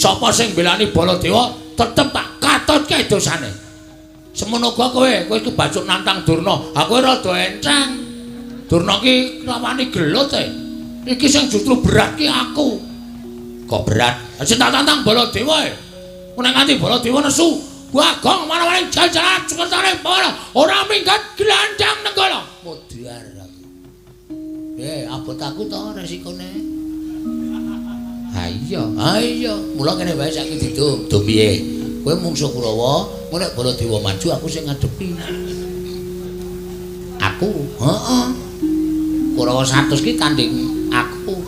Sapa sing mbelani Baladewa tetep tak katutke dosane. Semono uga kowe, kowe kebacut nantang Durna. Aku rada enteng. Durna ki rawani gelut e. Iki sing justru berat ki aku. Kok berat? Sing tak tantang Baladewa e. Nek nganti Baladewa nesu, Bagong mana-mana jajaran sukertane para ora minggat glandang nenggala. Modar aku. Abot aku to resikone. Ha iya, ha iya. Mula kene wae saiki didum. Dum piye? Kowe mungsuh Kurawa, engko nek Baladewa maju aku sing ngadepi. Aku? Heeh. Kurawa 100 ki tanding aku.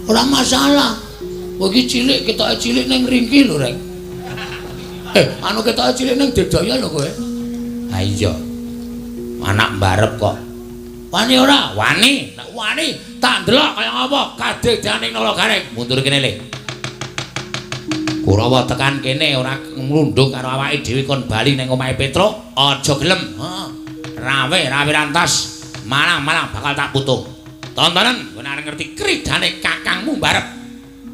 Ora masalah. Kowe iki cilik, ketoke cilik ning ringki lho, Rek. Anu ketoke cilik ning Dedaya lho kowe. Ha iya. Anak mbarep kok. Wani ora? Wani. Nek wani tak ndelok kaya ngapa kadedane Nala Gareng. Mundur kene le. Kurawa tekan kene ora nglundung karo awake dhewe kon bali ning omahe Petruk, aja gelem. Heeh. Rawe, rawe rantas. Malang-malang bakal tak putung. Tontonen kowe nek ngerti kridane kakangmu mbarep.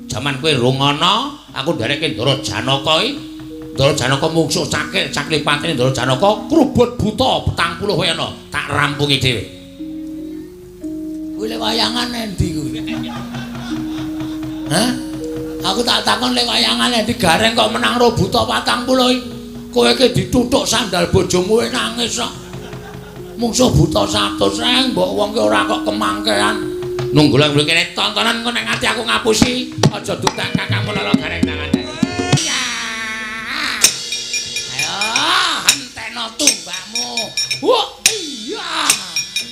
Jaman kowe rung ana, aku nderekke Ndara Janaka iki. Ndara Janaka mungsuh cakil, cakil patine Ndara Janaka krubut buta 40 wena, tak rampungi dhewe. Kuwi le wayangan endi kuwi? Hah? Aku tak takon le wayangan endi Gareng kok menang ro buta 40 iki. Kowe iki dituthuk sandal bojomu nangis kok. Mungsuh buta 100 reng mbok wong ki ora kok kemangkean. Nunggu lho kene tontonan engko nek nganti aku ngapusi, aja dutak kakangmu Lala Gareng tangan. Ya. Ayo, hentekno tumbakmu. Wah, iya.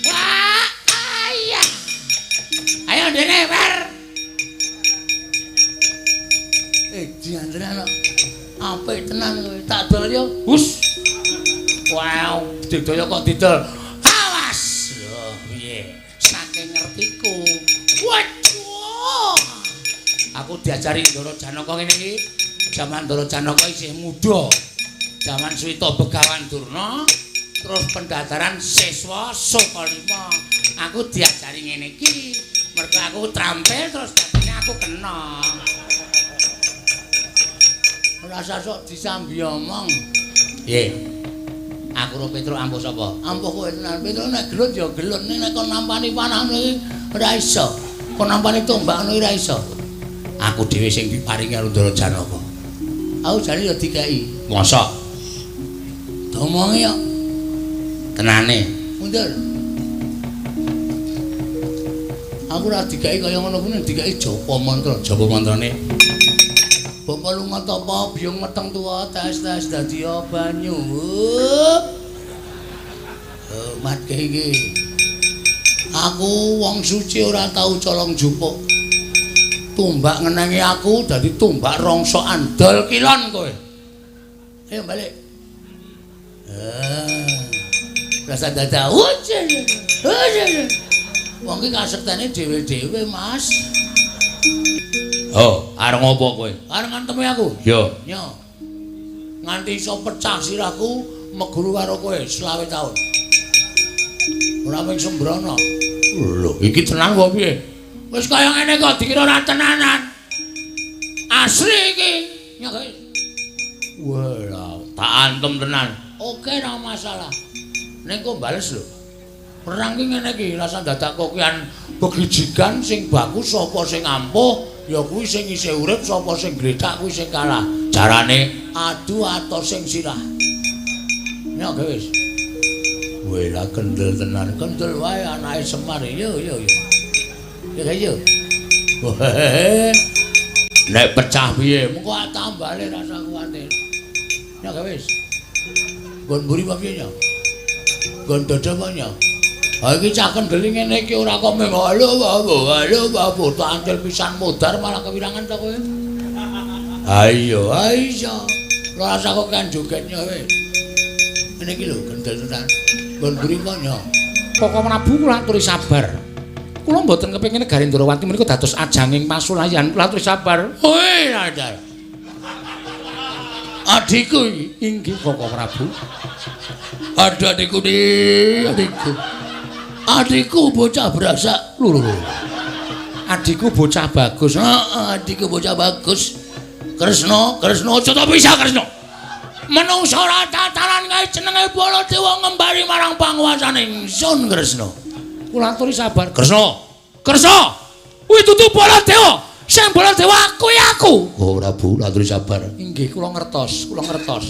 Wah, iya. Ayo dene, Wer. Diandra kok. Apik tenan kowe. Tak dol yo. Hus. Wow, didaya kok didol. Awas. Lho, piye? Saking ngertiku. Waduh. Aku diajari Ndara Janaka ngene iki. Jaman Ndara Janaka isih muda. Jaman Swita Begawan Durna, terus pendadaran siswa Sukalima. Aku diajari ngene iki. Mergo aku trampil terus dadine aku kena. Ora usah sok disambi omong. Piye? Aku ro Petruk ampuh sapa? Ampuh kowe tenan. Petruk nek gelut ya gelut, nek kon nampani panah ngono iki ora iso. Kon nampani tombak ngono iki ora iso. Aku dhewe sing diparingi karo Ndara Janaka. Aku jane ya dikeki. Mosok? Domongi kok. Tenane. Mundur. Aku ora dikeki kaya ngono kuwi, dikeki japa mantra. Japa mantrane? Bapa lunga tapa biyung meteng tuwa tes-tes dadi banyu. Matke iki. Aku wong suci ora tau colong jupuk. Tumbak ngenengi aku dadi tumbak rongsokan dol kilon kowe. Ayo balik. Rasa dada. Wong iki kasektene dhewe-dhewe, Mas. Oh, arep ngopo kowe? Arep ngantemi aku. Yo. Nyo. Nganti iso pecah sirahku meguru karo kowe 25 taun. Ora mung sembrono. Lho, iki tenan kok piye? Wis kaya ngene kok dikira ora tenanan. Asli iki. Nyo kowe. Wah, tak antem tenan. Oke, ora masalah. Ning kok bales lho. Perang ki ngene iki, rasa dadak kokian begijigan sing bagus sapa sing ampuh, ya kuwi sing isih urip, sapa sing gletak kuwi sing kalah. Carane adu atos sing sirah. Nek wis. Weh lah kendel tenan, kendel wae anake Semar. Yo yo yo. Ya yo. Nek pecah piye? Mengko tambale rasa kuwatir. Nek wis. Nggon mburi apa piye ya? Nggon dada apa ya? Ha iki cah kendel ngene iki ora kok mung halo halo halo halo tak antil pisan modar malah kewirangan ta kowe. Ha iya, ha iya. Rasa kok kan jogetnya kowe. Ngene iki lho kendel tenan. Nggon mburi apa ya? Koko Prabu kula aturi sabar. Kula mboten kepengin negari Ndrawati menika dados ajanging pasulayan. Kula aturi sabar. Hoi, Radar. Adikku iki inggih Koko Prabu. Ada adikku nih, adikku. Adikku bocah berasak. Lho lho. Adikku bocah bagus. Heeh, adikku bocah bagus. Kresna, Kresna aja to pisah Kresna. Menungsa ora tataran kae jenenge Baladewa ngembari marang panguwasane ingsun Kresna. Kula aturi sabar. Kresna. Kresna. Kuwi dudu Baladewa. Sing Baladewa kuwi aku. Oh Prabu, aturi sabar. Inggih, kula ngertos, kula ngertos.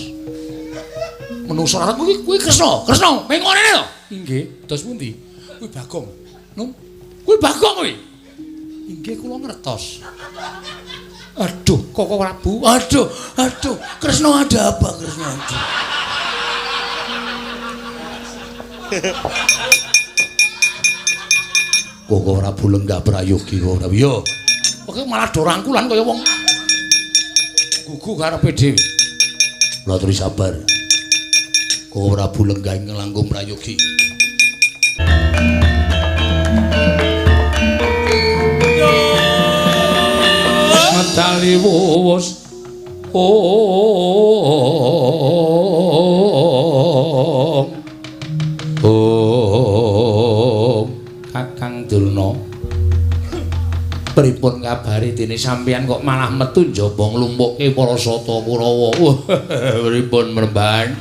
Menungsa ora kuwi kuwi Kresna. Kresna, ming ngene to. Inggih, dos pundi? Kuwi Bagong. Num. Kuwi Bagong kuwi. Inggih, kula ngertos. Aduh, Koko Prabu. Aduh, aduh, Kresna ada apa Kresna? Aduh. Koko Prabu lenggah prayogi Koko Prabu. Yo. Kok malah do rangkulan kaya wong gugu karepe dhewe. Kula aturi sabar. Koko Prabu lenggah ing langkung prayogi. Medali wuwus om om Kakang Durna, pripun kabare dene sampeyan kok malah metu njaba nglumpukke para sata Kurawa? Pripun mremban?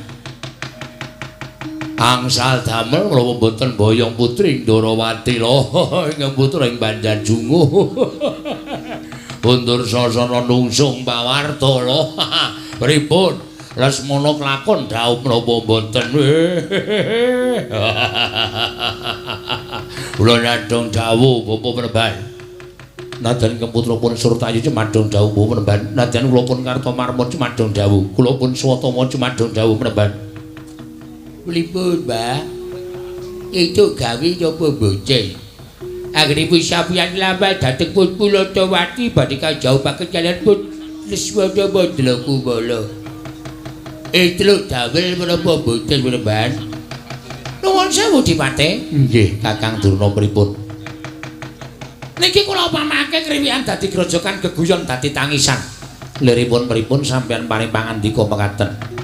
Angsal damel menapa mboten boyong putri Ndorowati lho ingkang putra ing Banjarjungu. Undur sasana nungsung pawarta lho. Pripun? Lesmana klakon dhaup menapa mboten? Kula nyadong dawuh Bapak Mremban. Nadyan ingkang putra pun Surtayu cumadong dawuh Bapak Mremban. Nadyan kula pun Kartomarma cumadong dawuh. Kula pun Swatama cumadong dawuh Mremban. Pripun, Mbah? Itu gawe napa mboten? Anggenipun sampeyan lambat dhateng pun Pulatawati badhe kajauhaken kaliyan pun Lesmana Mandrakumala. Etruk damel menapa mboten Mremban? Nuwun sewu Dipate. Nggih, Kakang Durna pripun? Niki kula pamake kriwikan dadi grojokan geguyon dadi tangisan. Liripun pripun sampeyan paring pangandika mekaten?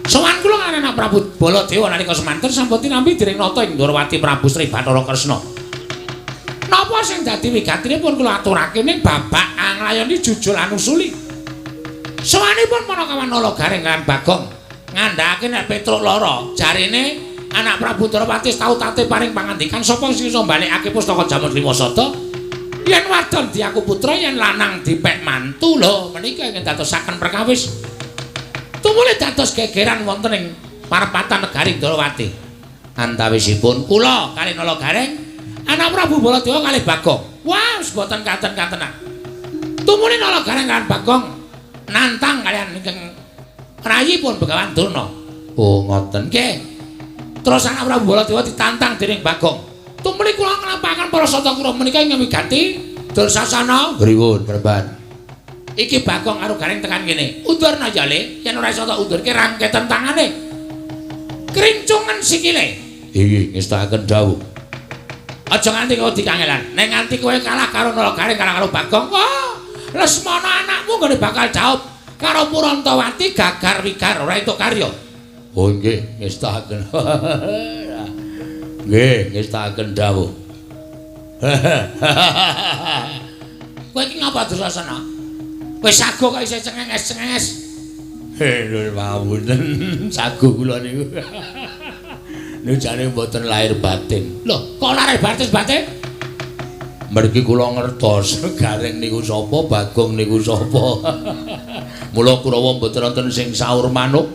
Sowan kula kaliyan anak Prabu Baladewa nalika semanten sampun tinampi dening nata ing Ndorowati Prabu Sri Bathara Kresna. Napa sing dadi wigatinipun kula aturake ning babak anglayoni jujul anusuli. Sowanipun Panakawan Nala Gareng lan Bagong ngandhakake nek Petruk lara, jarine anak Prabu Ndorowati tau tate paring pangandikan sapa sing iso mbalekake pustaka Jamun Lima Sada? Yen wadon diaku putra, yen lanang dipek mantu. Lho menika ingkang dadosaken perkawis. Tumuli dados gegeran wonten ing parepatan negari Ndorowati. Antawisipun kula kalih Nala Gareng, anak Prabu Baladewa kalih Bagong. Wah, wis boten katen-katenan. Tumuli Nala Gareng lan Bagong nantang kaliyan ingkang rayipun Begawan Durna. Oh, ngoten. Nggih. Terus anak Prabu Baladewa ditantang dening Bagong. Tumuli kula nglampahaken para sata Kurawa menika ingkang wigati Dursasana. Pripun, Mremban? Iki Bagong karo Gareng tekan kene. Undurna ya, Le. Yen ora iso tak undurke rangketen tangane. Krincungan sikile. Iki ngestakaken dawuh. Aja nganti kowe dikangelan. Nek nganti kowe kalah karo Nala Gareng kalah karo Bagong, wah, Lesmana anakmu nggone bakal jaup karo Purantawati gagar wigar ora entuk karya. Oh nggih, ngestakaken. Nggih, ngestakaken dawuh. Kowe iki ngapa Dursasana? Kowe sago kok isih cengenges-cengenges. Heh, mawon. Sago kula niku. Niku jane mboten lahir batin. Lho, kok lahir batin batin? Mergi kula ngertos Gareng niku sapa, Bagong niku sapa. Mula Kurawa mboten wonten sing saur manuk.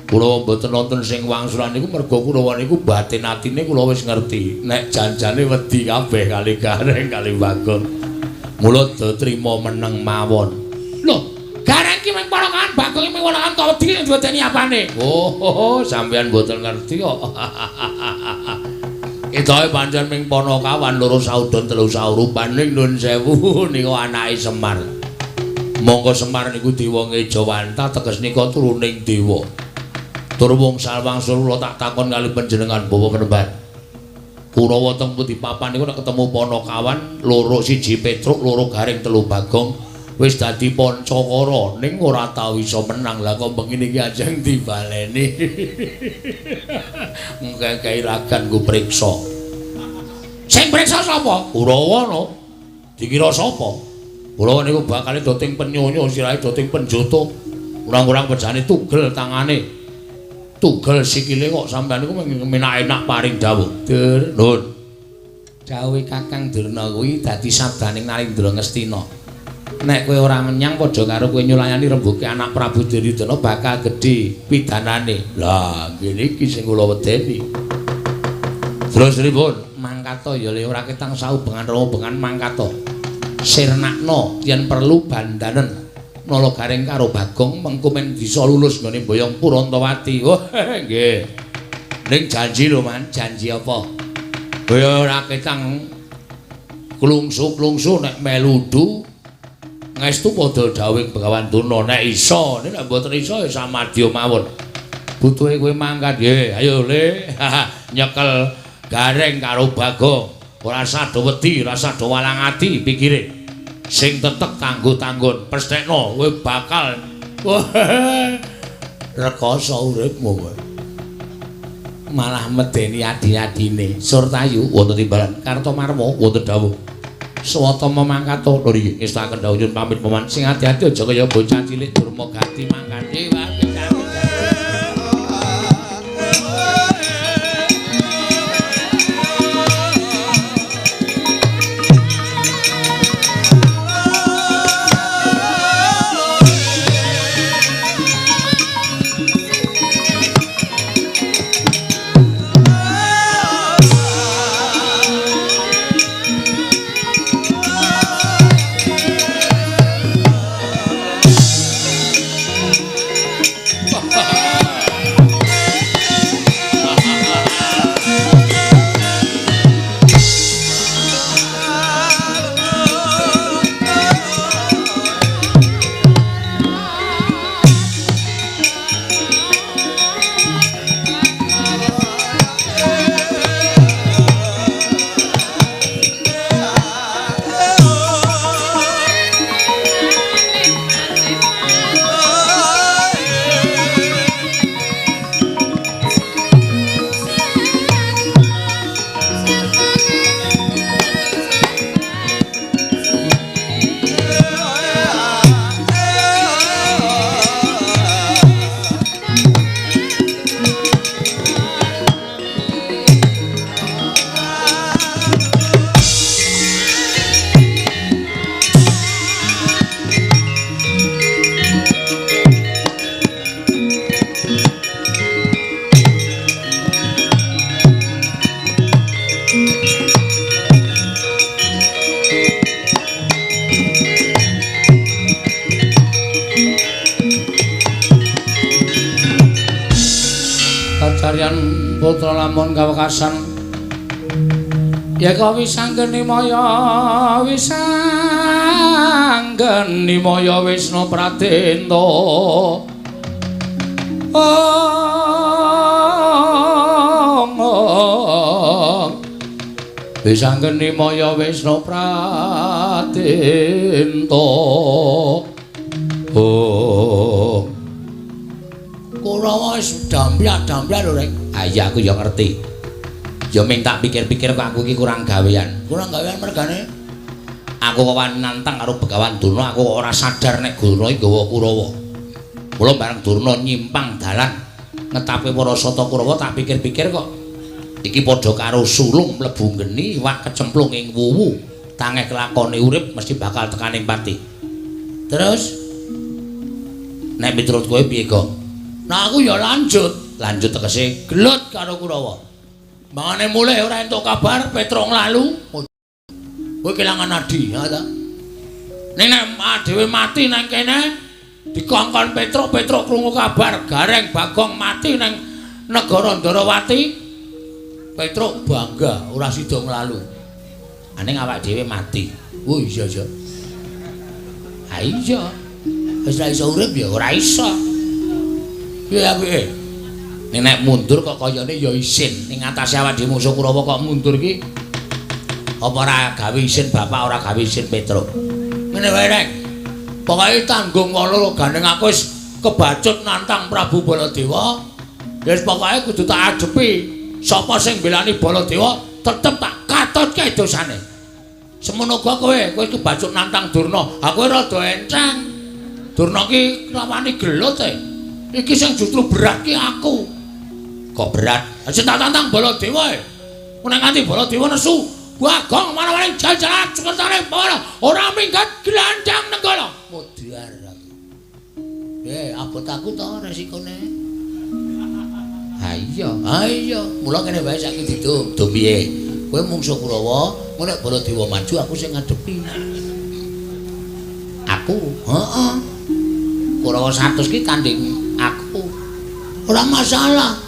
Kurawa mboten wonten sing wangsulan niku merga Kurawa niku batin atine kula wis ngerti. Nek janjane wedi kabeh kali Gareng kali Bagong. Mula do trima meneng mawon. Lho, Gareng ki mung ponakan, Bagong ki mung ponakan kok wedi sing diwedeni apane? Oh, sampeyan mboten ngerti kok. Ketoke pancen ming panakawan loro saudon telu saurupan ning nun sewu niku anake Semar. Mongko Semar niku dewa ngejawanta teges nika turuning dewa. Tur wong salwangsul kula tak takon kali panjenengan Bapak Penemban. Kurawa teng pundi papan niku nek ketemu panakawan loro siji Petruk loro Gareng telu Bagong wis dadi pancakara ning ora tau iso menang. Lah kok bengi niki ajeng dibaleni. Ngekeki ragan ku priksa. Sing priksa sapa? Kurawa no. Dikira sapa? Kula niku bakale doting penyonyo sirahe doting penjoto. Kurang-kurang pejane tugel tangane. Tugel sikile kok sampean niku menak-enak paring dawuh. Dur, nuwun. Dawuhe Kakang Durna kuwi dadi sabdaning Narendra Ngastina. Nek kowe ora menyang padha karo kowe nyulayani rembuke anak Prabu Duryudana bakal gedhe pidanane. Lah, ngene iki sing kula wedeni. Terus pripun? Mangkata ya le ora ketang saubengan robengan mangkata. Sirnakno yen perlu bandanen nala Gareng karo Bagong mengko men bisa lulus nggone Boyong Purantawati. Oh, nggih. Ning janji lho, Man, janji apa? Kowe ora ketang klungsu-klungsu nek meludu ngestu padha dawuhing Begawan Durna nek iso, nek mboten iso ya samadya mawon. Butuhe kowe mangkat nggih, ayo le nyekel Gareng karo Bagong. Ora sado wedi, ora sado walang ati pikire. Sing tetek tanggo-tanggon, pesthekno kowe bakal rekoso uripmu kowe. Malah medeni adi-adine. Surtayu wonten timbalan Kartomarma wonten dawuh. Swatama mangkata lho iki ngestaken dawuh nyuwun pamit paman. Sing ati-ati aja kaya bocah cilik durma gati mangkate wae. Putra lamun kawekasan yeka wisanggeni maya wisanggeni maya Wisnu Pradenta ong wisanggeni maya Wisnu Pradenta ong Kurawa wis dampiak-dampiak lho rek. Ah iya aku ya ngerti. Ya ming tak pikir-pikir kok aku iki kurang gawean. Kurang gawean mergane? Aku kok wani nantang karo Begawan Durna, aku kok ora sadar nek Durna iki nggawa Kurawa. Mula bareng Durna nyimpang dalan ngetape para sata Kurawa tak pikir-pikir kok iki padha karo sulung mlebu geni, iwak kecemplung ing wuwu. Tangeh kelakone urip mesti bakal tekaning pati. Terus nek miturut kowe piye, Gong? Nah aku ya lanjut. Lanjut tegese gelut karo Kurawa. Mangane mulih ora entuk kabar Petruk nglalu. Kowe kelangan adi, ya ta? Ning nek dhewe mati nang kene dikongkon Petruk, Petruk krungu kabar Gareng Bagong mati nang negara Ndarawati. Petruk bangga ora sida nglalu. Aning awak dhewe mati. Oh iya iya. Ha iya. Wis ora iso urip ya ora iso. Piye apike? Ning nek mundur kok kayane ya isin. Ning atase awak dhewe musuh Kurawa kok mundur iki apa ora gawe isin bapak ora gawe isin Petruk. Ngene wae rek. Pokoke tanggung wala gandeng aku wis kebacut nantang Prabu Baladewa. Wis pokoke kudu tak adepi. Sapa sing mbelani Baladewa tetep tak katutke dosane. Semono uga kowe, kowe kebacut nantang Durna. Ha kowe rada enteng. Durna ki rawani gelut e. Iki sing justru berat ki aku. Kok berat? Sing tak tantang Baladewa e. Nek nganti Baladewa nesu, Bagong mana-mana jajaran sekertane para ora minggat gelandang nenggala. Modar aku. Abot aku to resikone. Ha iya, ha iya. Mula kene wae saiki didum. Dum piye? Kowe mungsuh Kurawa, engko nek Baladewa maju aku sing ngadepi. Aku? Heeh. Kurawa 100 ki tanding aku. Ora masalah.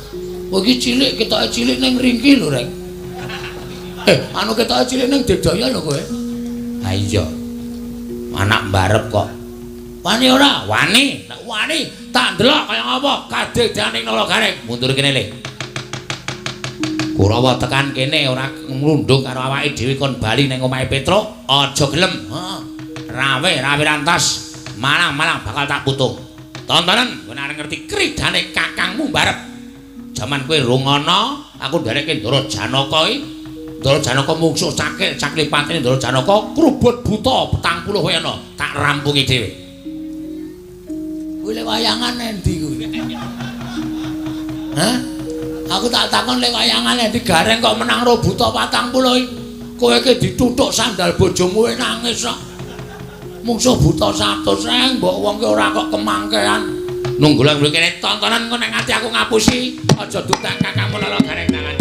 Kowe iki cilik, ketoke cilik ning ringki lho, Rek. Anu ketoke cilik ning Dedaya lho kowe. Ha iya. Anak mbarep kok. Wani ora? Wani. Nek wani tak ndelok kaya ngapa kadedane Nala Gareng. Mundur kene le. Kurawa tekan kene ora nglundung karo awake dhewe kon bali ning omahe Petruk, aja gelem. Heeh. Rawe rawe rantas, malang-malang bakal tak putung. Tontonen kowe nek ngerti kridane kakangmu mbarep. Jaman kowe rungono, aku nderekke Ndara Janaka iki. Ndara Janaka mungsuh cakil caklipatene Ndara Janaka krubut buta 40 wena tak rampungi dhewe. Kuwi le wayangan endi kuwi? Hah? Aku tak takon le wayangan endi Gareng kok menang ro buta 40 iki. Kowe iki dituthuk sandal bojomu nangis kok. Mungsuh buta 100 reng mbok wong ki ora kok kemangkean. Nunggu lho kene tontonan engko nek nganti aku ngapusi aja dutak kakangmu Lala Gareng tangan.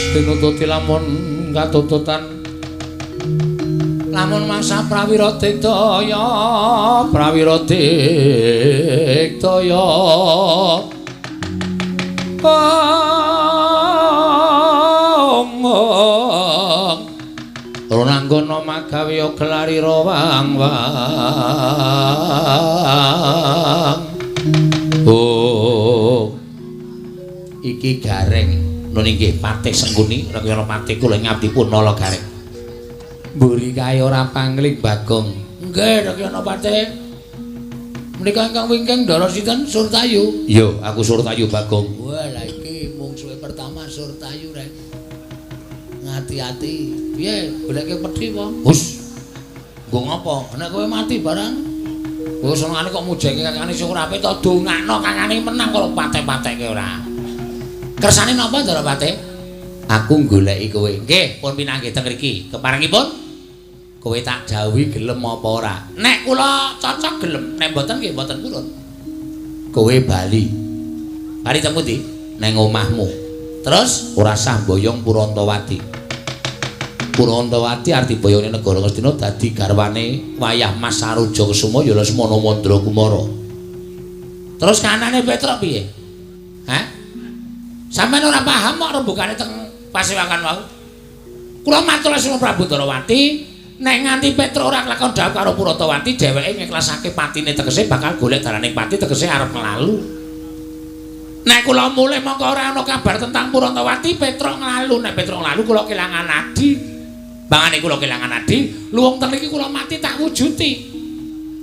Tinututi lamun katututan lamun masa prawira digdaya prawira digdaya ong ronanggana magawe gelari rawang wang oh iki Gareng. Nun inggih Patih Sengkuni Rekyana Patih kula ngabdi pun Nala Gareng. Mburi kae ora pangling Bagong. Nggih Rekyana Patih. Menika ingkang wingking Ndara sinten Surtayu? Iya, aku Surtayu Bagong. Wah, lha iki mungsuhe pertama Surtayu rek. Ngati-ati. Piye goleke pedhi apa? Hus. Nggo ngopo? Nek kowe mati barang kowe senengane kok mujenge kakane sing ora apik to dongakno kakane menang kok pateh-patekke ora. Kersane napa Ndara Patih? Aku goleki kowe. Nggih, pun pinanggih teng mriki. Keparengipun kowe tak dawuhi gelem apa ora? Nek kula cocok gelem, nek mboten nggih mboten purun. Kowe bali. Bali teng pundi? Neng omahmu. Terus ora sah mboyong Purantawati. Purantawati arti boyone negara Ngastina dadi garwane wayah Mas Saruja Kesuma ya Lesmana Mandra Kumara. Terus kanane Petruk piye? Hah? Sampeyan ora paham kok rembugane teng pasewakan wau. Kula matur Lesmana Prabu Ndarawati, nek nganti Petruk ora kelakon dhawuh karo Purantawati, dheweke ngiklasake patine tegese bakal golek dalaning pati tegese arep nglalu. Nek kula mulih mongko ora ana kabar tentang Purantawati, Petruk nglalu. Nek Petruk nglalu kula kelangan adi. Bangane kula kelangan adi, luwung teng iki kula mati tak wujuti.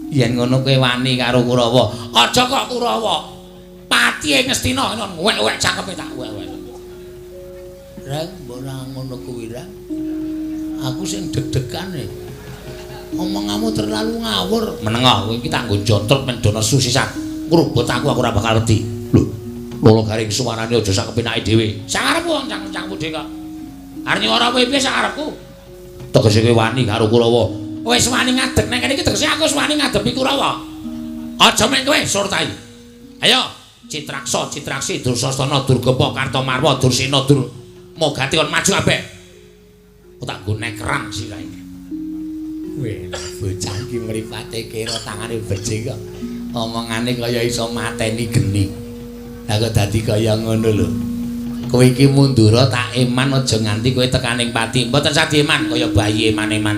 Yen ngono kowe wani karo Kurawa. Aja kok Kurawa. Pati Ngastina wek-wek cangkeme tak wek-wek. Reng mbok ora ngono kuwi ra. Aku sing deg-degan e. Omonganmu terlalu ngawur. Menengah kowe iki tak nggo jontrot men do nesu sisan. Ngrubut aku ora bakal wedi. Lho, Lolo Garing suarane aja sak kepenake dhewe. Sakarepku wong cangkem-cangkemmu dhewe kok. Arep nyuwara kowe piye sakarepku? Tegese kowe wani karo Kurawa. Wis wani ngadeg nang kene iki tegese aku wis wani ngadepi Kurawa. Aja mek kowe Surtayu. Ayo Citraksa, Citraksi, Dursasana, Durgapa, Kartamarwa, Dursena, Dur Mogati kon maju kabeh. Aku tak nggo nekeran sirahe. Weh, bocah iki mripate kira tangane becik kok. Omongane kaya iso mateni geni. Lah kok dadi kaya ngono lho. Kowe iki mundura tak eman aja nganti kowe tekaning pati. Mboten sadi eman kaya bayi eman-eman.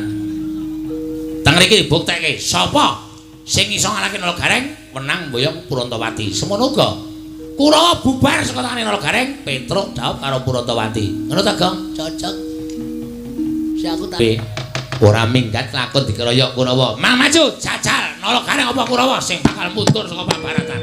Teng mriki dibuktekke sapa sing iso ngalahke Nala Gareng menang mboyong Purantawati. Semono uga Kurawa bubar saka tangane Nala Gareng, Petruk dhaup karo Purantawati. Ngono ta, Gong? Cocok. Si aku tak ora minggat lakon dikeroyok Kurawa. Mang maju, jajal Nala Gareng apa Kurawa sing bakal mundur saka pabaratan.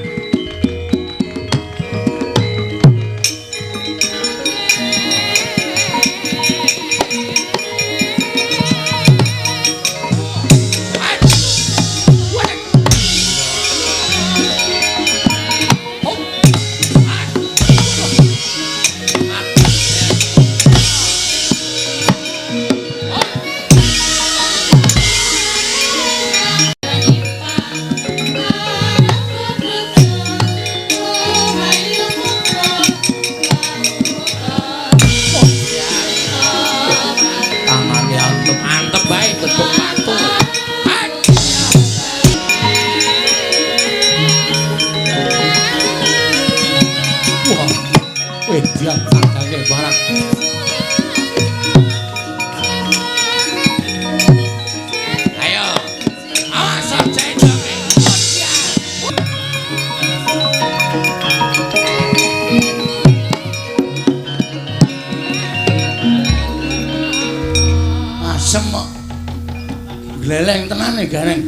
Gleleng tenan e Gareng.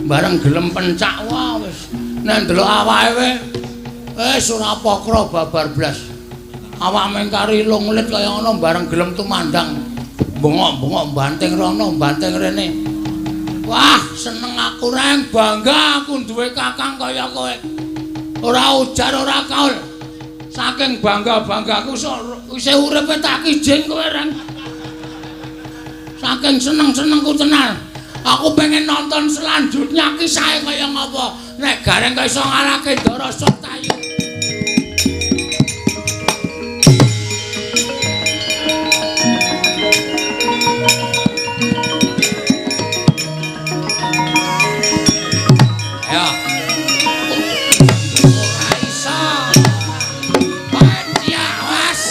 Bareng gelem pencak wah wis. Nek ndelok awake wis ora pokro babar blas. Awak mengkari lunglit kaya ngono bareng gelem tumandang. Bengok-bengok banting rono, banting rene. Wah, seneng aku Reng, bangga aku duwe kakang kaya kowe. Ora ujar ora kaul. Saking bangga-banggaku isih uripe tak kijing kowe Reng. Saking seneng-senengku tenan. Aku pengen nonton selanjutnya kisahe kaya ngapa. Nek Gareng kok iso ngalahke Ndara Sutayu. Ayo. Ora iso. Mati awas.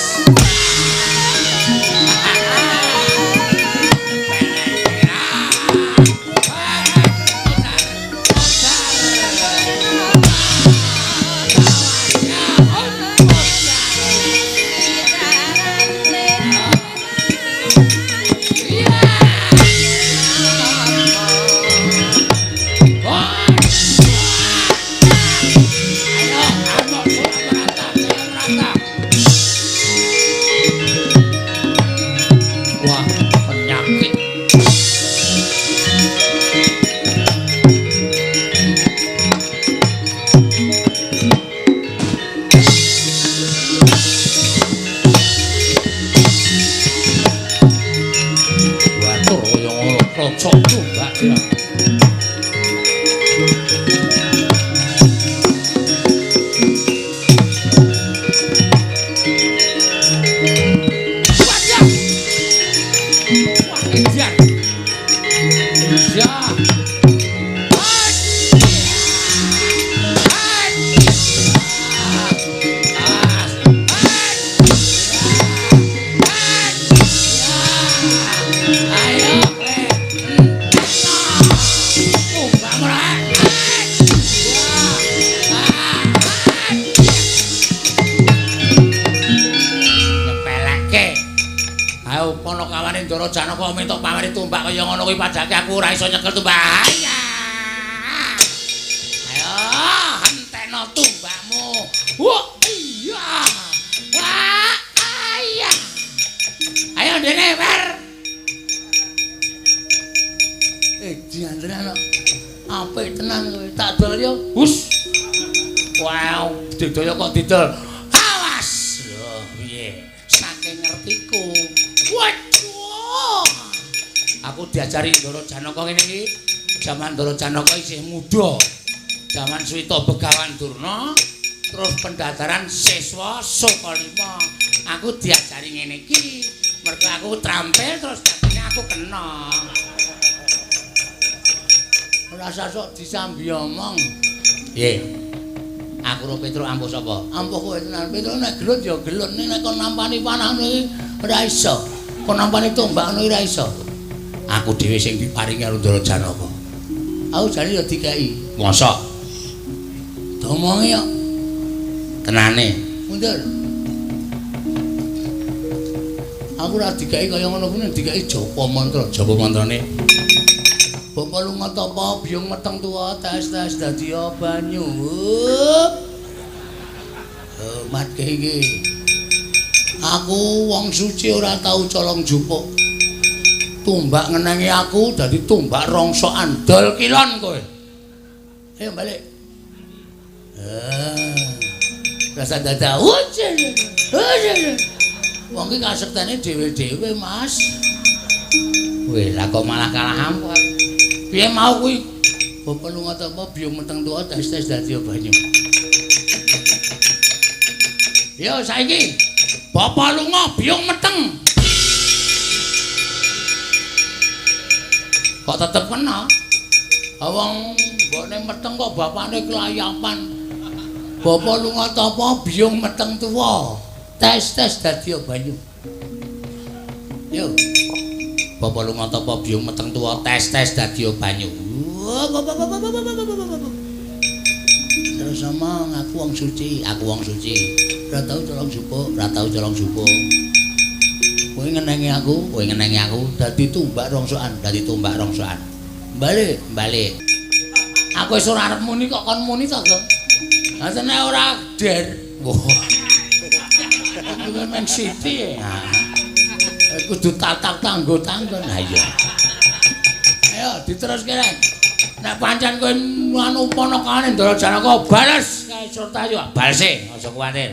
Janaka minta pamari tumbak kaya ngono kuwi padake aku ora iso nyekel tumbak. Ayo, hentekno tumbakmu. Wah, iya. Wah, iya. Ayo dene, Wer. Dian tenan kok. Apik tenan kowe. Tak dol yo. Hus. Wow, didol kok didol. Awas. Lho, piye? Saking ngertiku. Waduh. Aku diajari Ndara Janaka ngene iki. Jaman Ndara Janaka isih muda. Jaman Swita Begawan Durna, Terus pendadaran siswa Sukalima. Aku diajari ngene iki. Mergo aku trampil terus dadine aku kena. Ora sasok disambi omong. Piye? Aku ro Petruk ampuh sapa? Ampuh kowe tenan. Petruk nek gelut ya gelut, nek kon nampani panah ngono iki ora iso. Kon nampani tombak ngono iki ora iso. Aku dhewe sing diparingi karo Ndara Janaka. Aku jane ya dikeki. Mosok? Domongi kok. Tenane. Mundur. Aku ora dikeki kaya ngono kuwi, dikeki japa mantra. Japa mantrane? Bapa lunga tapa biyung meteng tuwa tes-tes dadi banyu. Matke iki. Aku wong suci ora tau colong jupuk. Tumbak ngenengi aku dadi tumbak rongsokan dol kilon kowe. Ayo balik. Rasa dada. Wong iki kasektene dhewe-dhewe, Mas. Weh, lah kok malah kalah ampuh. Piye mau kuwi? Bapa lunga tapa biyung meteng tuwa tes-tes dadi banyu. Yo saiki. Bapa lunga biyung meteng. Kok tetep kena? Wong mbokne meteng kok bapane kelayapan. Bapa lunga tapa biyung meteng tuwa. Tes-tes dadi banyu. Yo. Bapa lunga tapa biyung meteng tuwa tes-tes dadi banyu. Terus omong aku wong suci, aku wong suci. Ora tau colong jupuk, ora tau colong jupuk. Kowe ngenengi aku, kowe ngenengi aku dadi tumbak rongsokan, dadi tumbak rongsokan. Balik, balik. Aku wis ora arep muni kok kon muni to, Gong. Lah tenan ora der. Kuwi men siti. Kudu tatak tanggo-tanggo. Ha iya. Ayo diteruske rek. Nek pancen kowe anu ponakane Ndara Janaka bales kae Surtayu. Balese, aja kuwatir.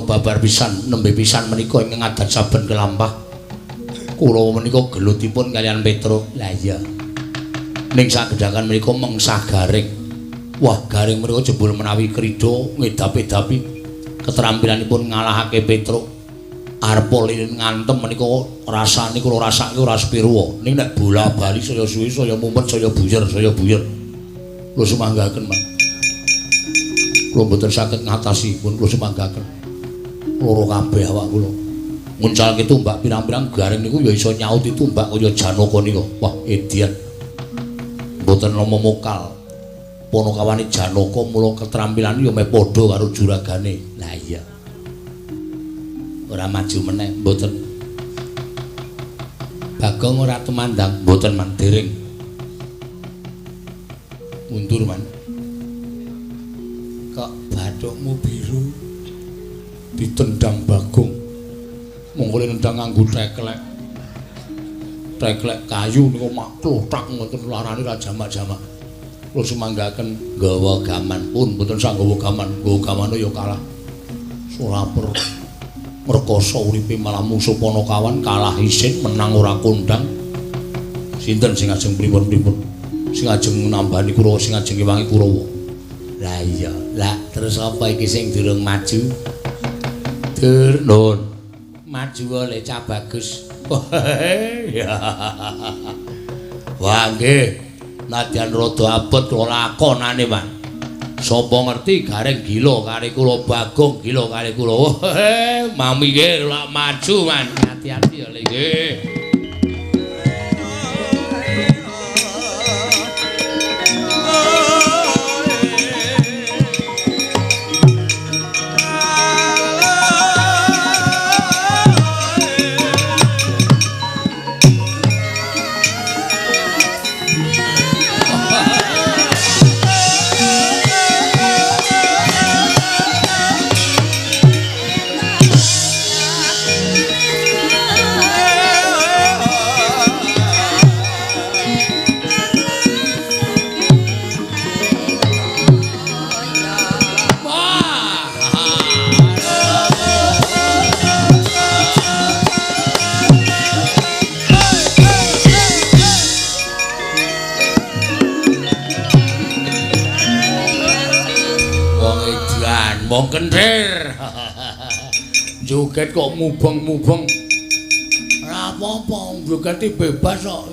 Babar pisan nembe pisan menika ingkang adat saben kelampah. Kula menika gelutipun kaliyan Petruk. Lah iya. Ning sagedakan menika mengsah garing. Wah, garing menika jebul menawi krida ngedap-edapi ketrampilanipun ngalahake Petruk. Arep lilin ngantem menika rasane kula rasake ora sepiro. Ning nek bola-bali saya suwi saya mumet saya buyer saya buyer. Kula sumanggaken, Mas. Kula mboten saged ngatasi pun kula sumanggaken. Loro kabeh awak kula. Nguncalke tumbak pirang-pirang garing niku ya iso nyauti tumbak kaya Janaka nika. Wah, edian. Mboten nama mokal. Panakawane Janaka mula ketrampilane ya meh padha karo juragane. Lah iya. Ora maju meneh, mboten. Bagong ora tumandang, mboten man dereng. Mundur man. Kok bathukmu biru? Ditendang Bagong. Monggo nendang nganggo teklek. Teklek kayu niku mak klothak ngoten larane ra jamak-jamak. Kula sumanggaken nggawa gaman pun mboten sak nggawa gaman, nggawa gamane ya kalah. Suraper merkosa uripe malah musuh Panakawan kalah isin menang ora kondang. Sinten sing ajeng pripun-pripun? Sing ajeng nambani Kurawa, sing ajeng ngewangi Kurawa. Lah iya, lah terus apa iki sing durung maju? Dur nun. Maju oleh cah bagus. Wah nggih. Nadyan rada abot kula lakonane, Pak. Sapa ngerti Gareng gila kali kula, Bagong gila kali kula. Mami nggih lak maju, Man. Hati-hati ya, Le. Nggih. Wong kenthir. Joget kok mubeng-mubeng. Ora apa-apa, jogete bebas kok.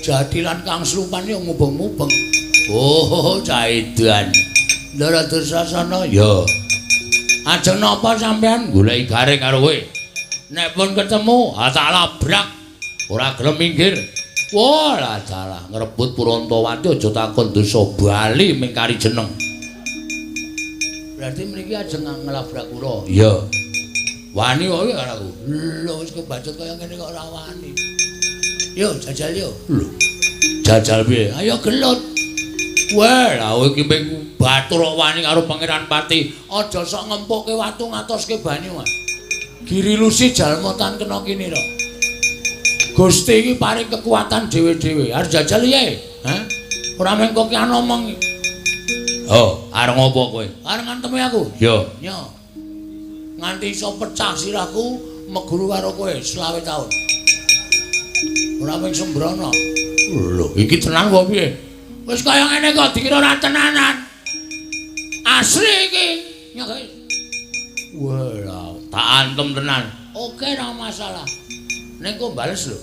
Jatilan kang slupan yo mubeng-mubeng. Oh, caidan. Ndara Dursasana ya. Ajeng napa sampean goleki Gareng karo kowe? Nek pun ketemu, ha tak labrak. Ora gelem minggir. Wah, lah dalah ngrebut Purantawati aja takon dosa bali mingkari jeneng. Berarti mriki ajeng nglabrak kula. Iya. Wani kok karo aku. Lho wis kebacut kaya ngene kok ora wani. Yo jajal yo. Lho. Jajal piye? Ayo gelut. Wah, lha kowe iki ping batur kok wani karo Pangeran Pati. Aja sok ngempukke watu ngatoske banyu, Mas. Giri lusi jalma tan kena kinira. Gusti iki paring kekuatan dhewe-dhewe. Arep jajal piye? Hah? Ora mung kok ki omong. Oh, arep ngopo kowe? Arep ngantemi aku. Yo. Yo. Nganti iso pecah sirahku meguru karo kowe 25 taun. Ora mung sembrono. Lho, iki tenan kok piye? Wis kaya ngene kok dikira ora tenanan. Asli iki. Nyok. Wah, tak antem tenan. Oke, ora masalah. Ning kok bales lho.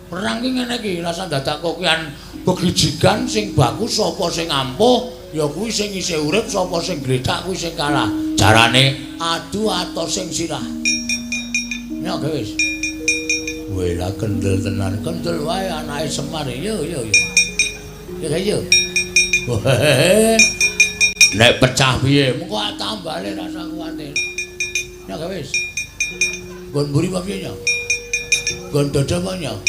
Perang ki ngene iki, rasa dadak kokian begijigan sing bagus sapa sing ampuh. Ya kuwi sing isih urip, sapa sing gletak kuwi sing kalah. Carane adu atos sing sirah. Nyok wis. Weh lah kendel tenan, kendel wae anake Semar. Yo yo yo. Ya yo. Nek pecah piye? Mengko tambale rasa kuwatir. Nyok wis. Nggon mburi apa piye nyok? Nggon dada apa nyok?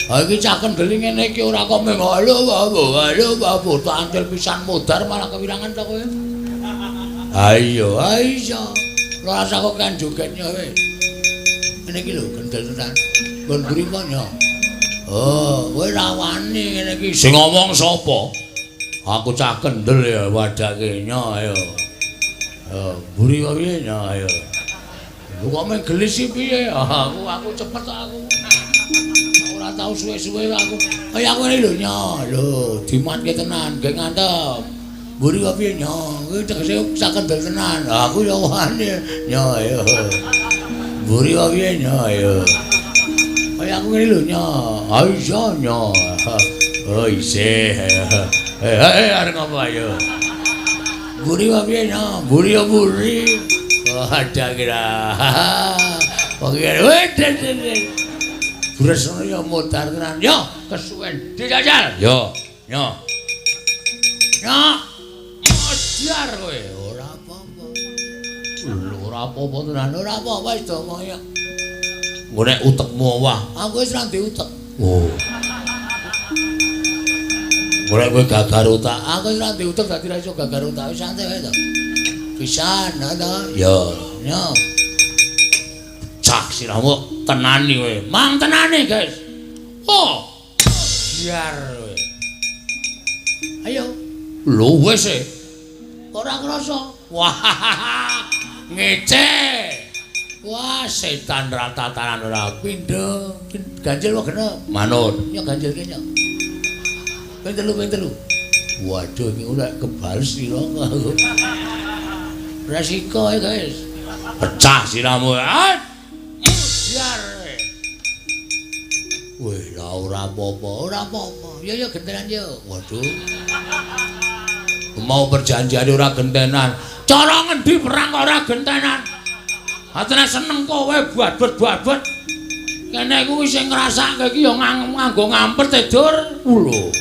Ha iki cah kendel ngene iki ora kok mung halo halo halo tak antil pisan modar malah kewirangan to kowe. Ha iya, ha iya. Rasa kok kan jogetnya kowe. Ngene iki lho kendel tenan. Nggon mburi apa nyok? Oh, kowe ra wani ngene iki. Sing ngomong sapa? Aku cah kendel ya wadake nyo ayo. Oh, mburi kok piye nyo ayo. Lho kok mung gelis iki piye? Aku cepet aku. Ora tau suwe-suwe aku. Kaya aku ngene lho nyo. Lho, dimatke tenan, gek ngantep. Mburi kok piye nyo? Kuwi tegese cah kendel tenan. Aku ya wani nyo ayo. Mburi kok piye nyo ayo. Kaya aku ngene lho nyo. Ha iya nyo. Oh isih. Eh arep ngopo ayo. Mburi kok piye nyo? Mburi ya mburi. Oh ada kira. Wong iki. Bresno ya modar tenan. Yo kesuwen dijajal. Yo, yo. Yo. Modar kowe. Ora apa-apa. Lho ora apa-apa tenan. Ora apa-apa wis omong ya. Engko nek utekmu wah, aku wis ra ndek utek. Oh. Engko nek kowe gagar utak, aku wis ra ndek utek dadi ra iso gagar utak. Wis santai wae to. Pisan, to. Yo, yo. Pecah sirahmu tenani kowe. Mang tenani, guys. Oh. Biar kowe. Ayo. Lho wis e. Ora krasa. Wah. Ngece. Wah, setan ratatanan ora pindho. Ganjil wae genep. Manut. Yo ganjilke yo. Ping telu, ping telu. Waduh, iki ora kebales sira aku. Resiko ya, guys. Pecah sirahmu. Ah. Biar. Wih, lah ora apa-apa, ora apa-apa. Ya ya gentenan yo. Waduh. Mau perjanjian ora gentenan. Cara ngendi perang kok ora gentenan? Atene seneng kowe babet-babet. Kene kuwi sing ngrasake iki ya nganggo ngampet e, Dur. Lho.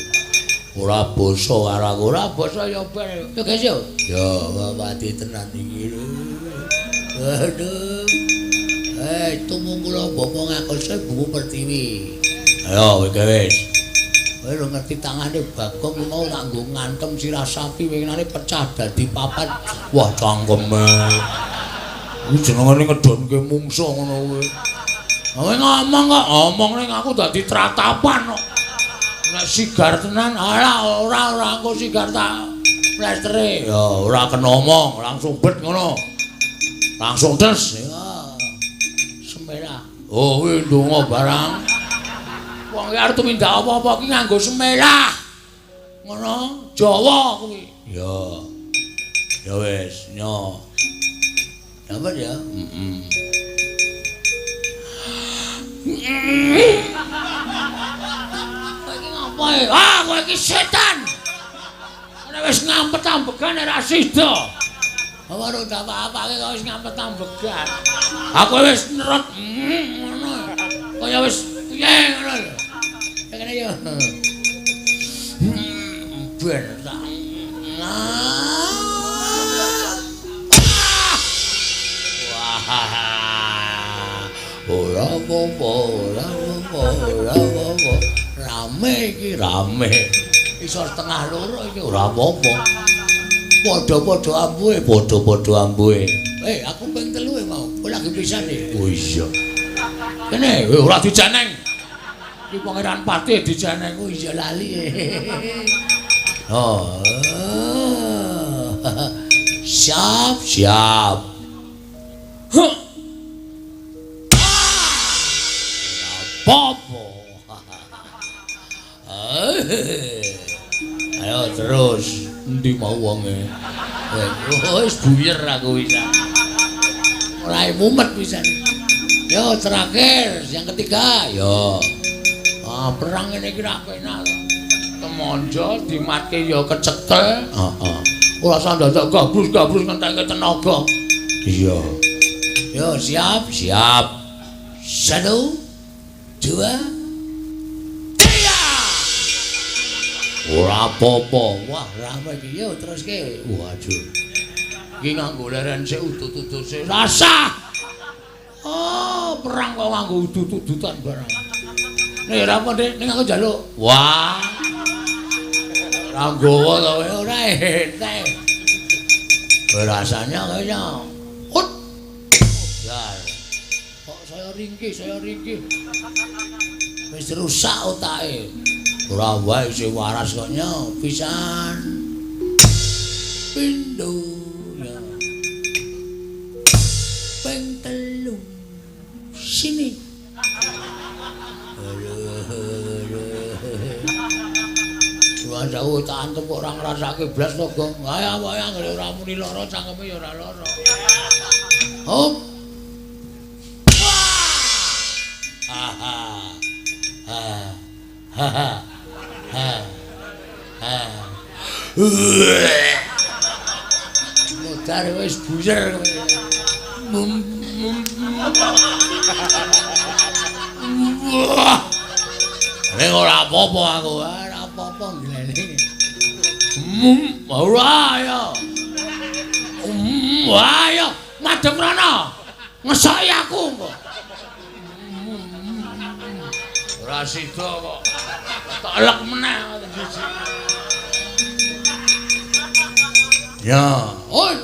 Ora basa karo aku, ora basa ya ben. Yo guys yo. Ya mati tenan iki lho. Aduh. Tumung kula bapa ngakose Buku Pertiwi. Ayo kowe wis. Kowe lho ngerti tangane Bagong mau tak nggo ngantem sirah sapi winginane pecah dadi papat. Wah cangkeme. Kuwi jenengane ngedonke mungsuh ngono kuwi. Kowe ngomong kok, ngomong ning aku dadi tratapan kok. Nek sigar tenan, alah ora ora engko sigar tak plestere. Ya ora kena omong, langsung bet ngono. Langsung des. Ya. Semelah. Oh, kuwi ndonga barang. Wong ki arep tumindak apa-apa ki nganggo semelah. Ngono, Jawa kuwi. Ya. Ya wis, nyo. Dapat ya? Heeh. Kowe iki ngapa? Ah, kowe iki setan. Nek wis ngampet ambegan ora sida. Ora apa-apake kok wis ngampet ambegan. Aku wis nerot ngono. Kaya wis piye ngono lho. Kene yo. Ben tak. Wah. Ora apa-apa, ora apa-apa, ora apa-apa. Rame iki, rame. Iso 1:30 iki ora apa-apa. Padha-padha ambuhe, padha-padha ambuhe. Aku ping 3 mau. Kowe lagi pisan iki. Oh iya. Kene ora dijeneng. Iki Pangeran Patih dijeneng. Oh iya lali. Oh. Siap, siap. Huh. Apa-apa. Ayo terus, endi mau wonge? Wis buyer aku bisa. Ora mumet pisan. Yo terakhir yang ketiga, yo. Ah, perang ngene iki ra penak. Temonjo dimatke ya kecekel. Heeh. Ora usah dadak gabrus-gabrus ngentekke tenaga. Iya. Yo siap, siap. 1, 2, 3. Ora apa-apa. Wah, rame iki. Yo teruske. Waduh. Iki nganggo leren sik udut-udut sik. Rasah. Oh, perang kok nganggo udut-udutan barang. Nek ora apa, Dik, ning aku njaluk. Wah. Ora nggawa to kowe ora entek. Rasanya kaya hut. Jar. Kok saya ringkih, saya ringkih. Wis rusak otake. Ora wae sing waras kok nyo pisan. Pindho ya. Ping 3. Sini. Wah, jauh tak antem kok ora ngrasake blas to, Gong. Ayo wae anggere ora muni lara cangkeme ya ora lara. Hop. Ha ha. Ha. Ha ha. Ha. Ha. Modar wis buyer kowe. Ning ora apa-apa aku, ora apa-apa nglene. Ora ya. Wah ya, madhep rono. Ngesoki aku kok. Ora sida kok. Tak elek meneh siji. Ya, oi.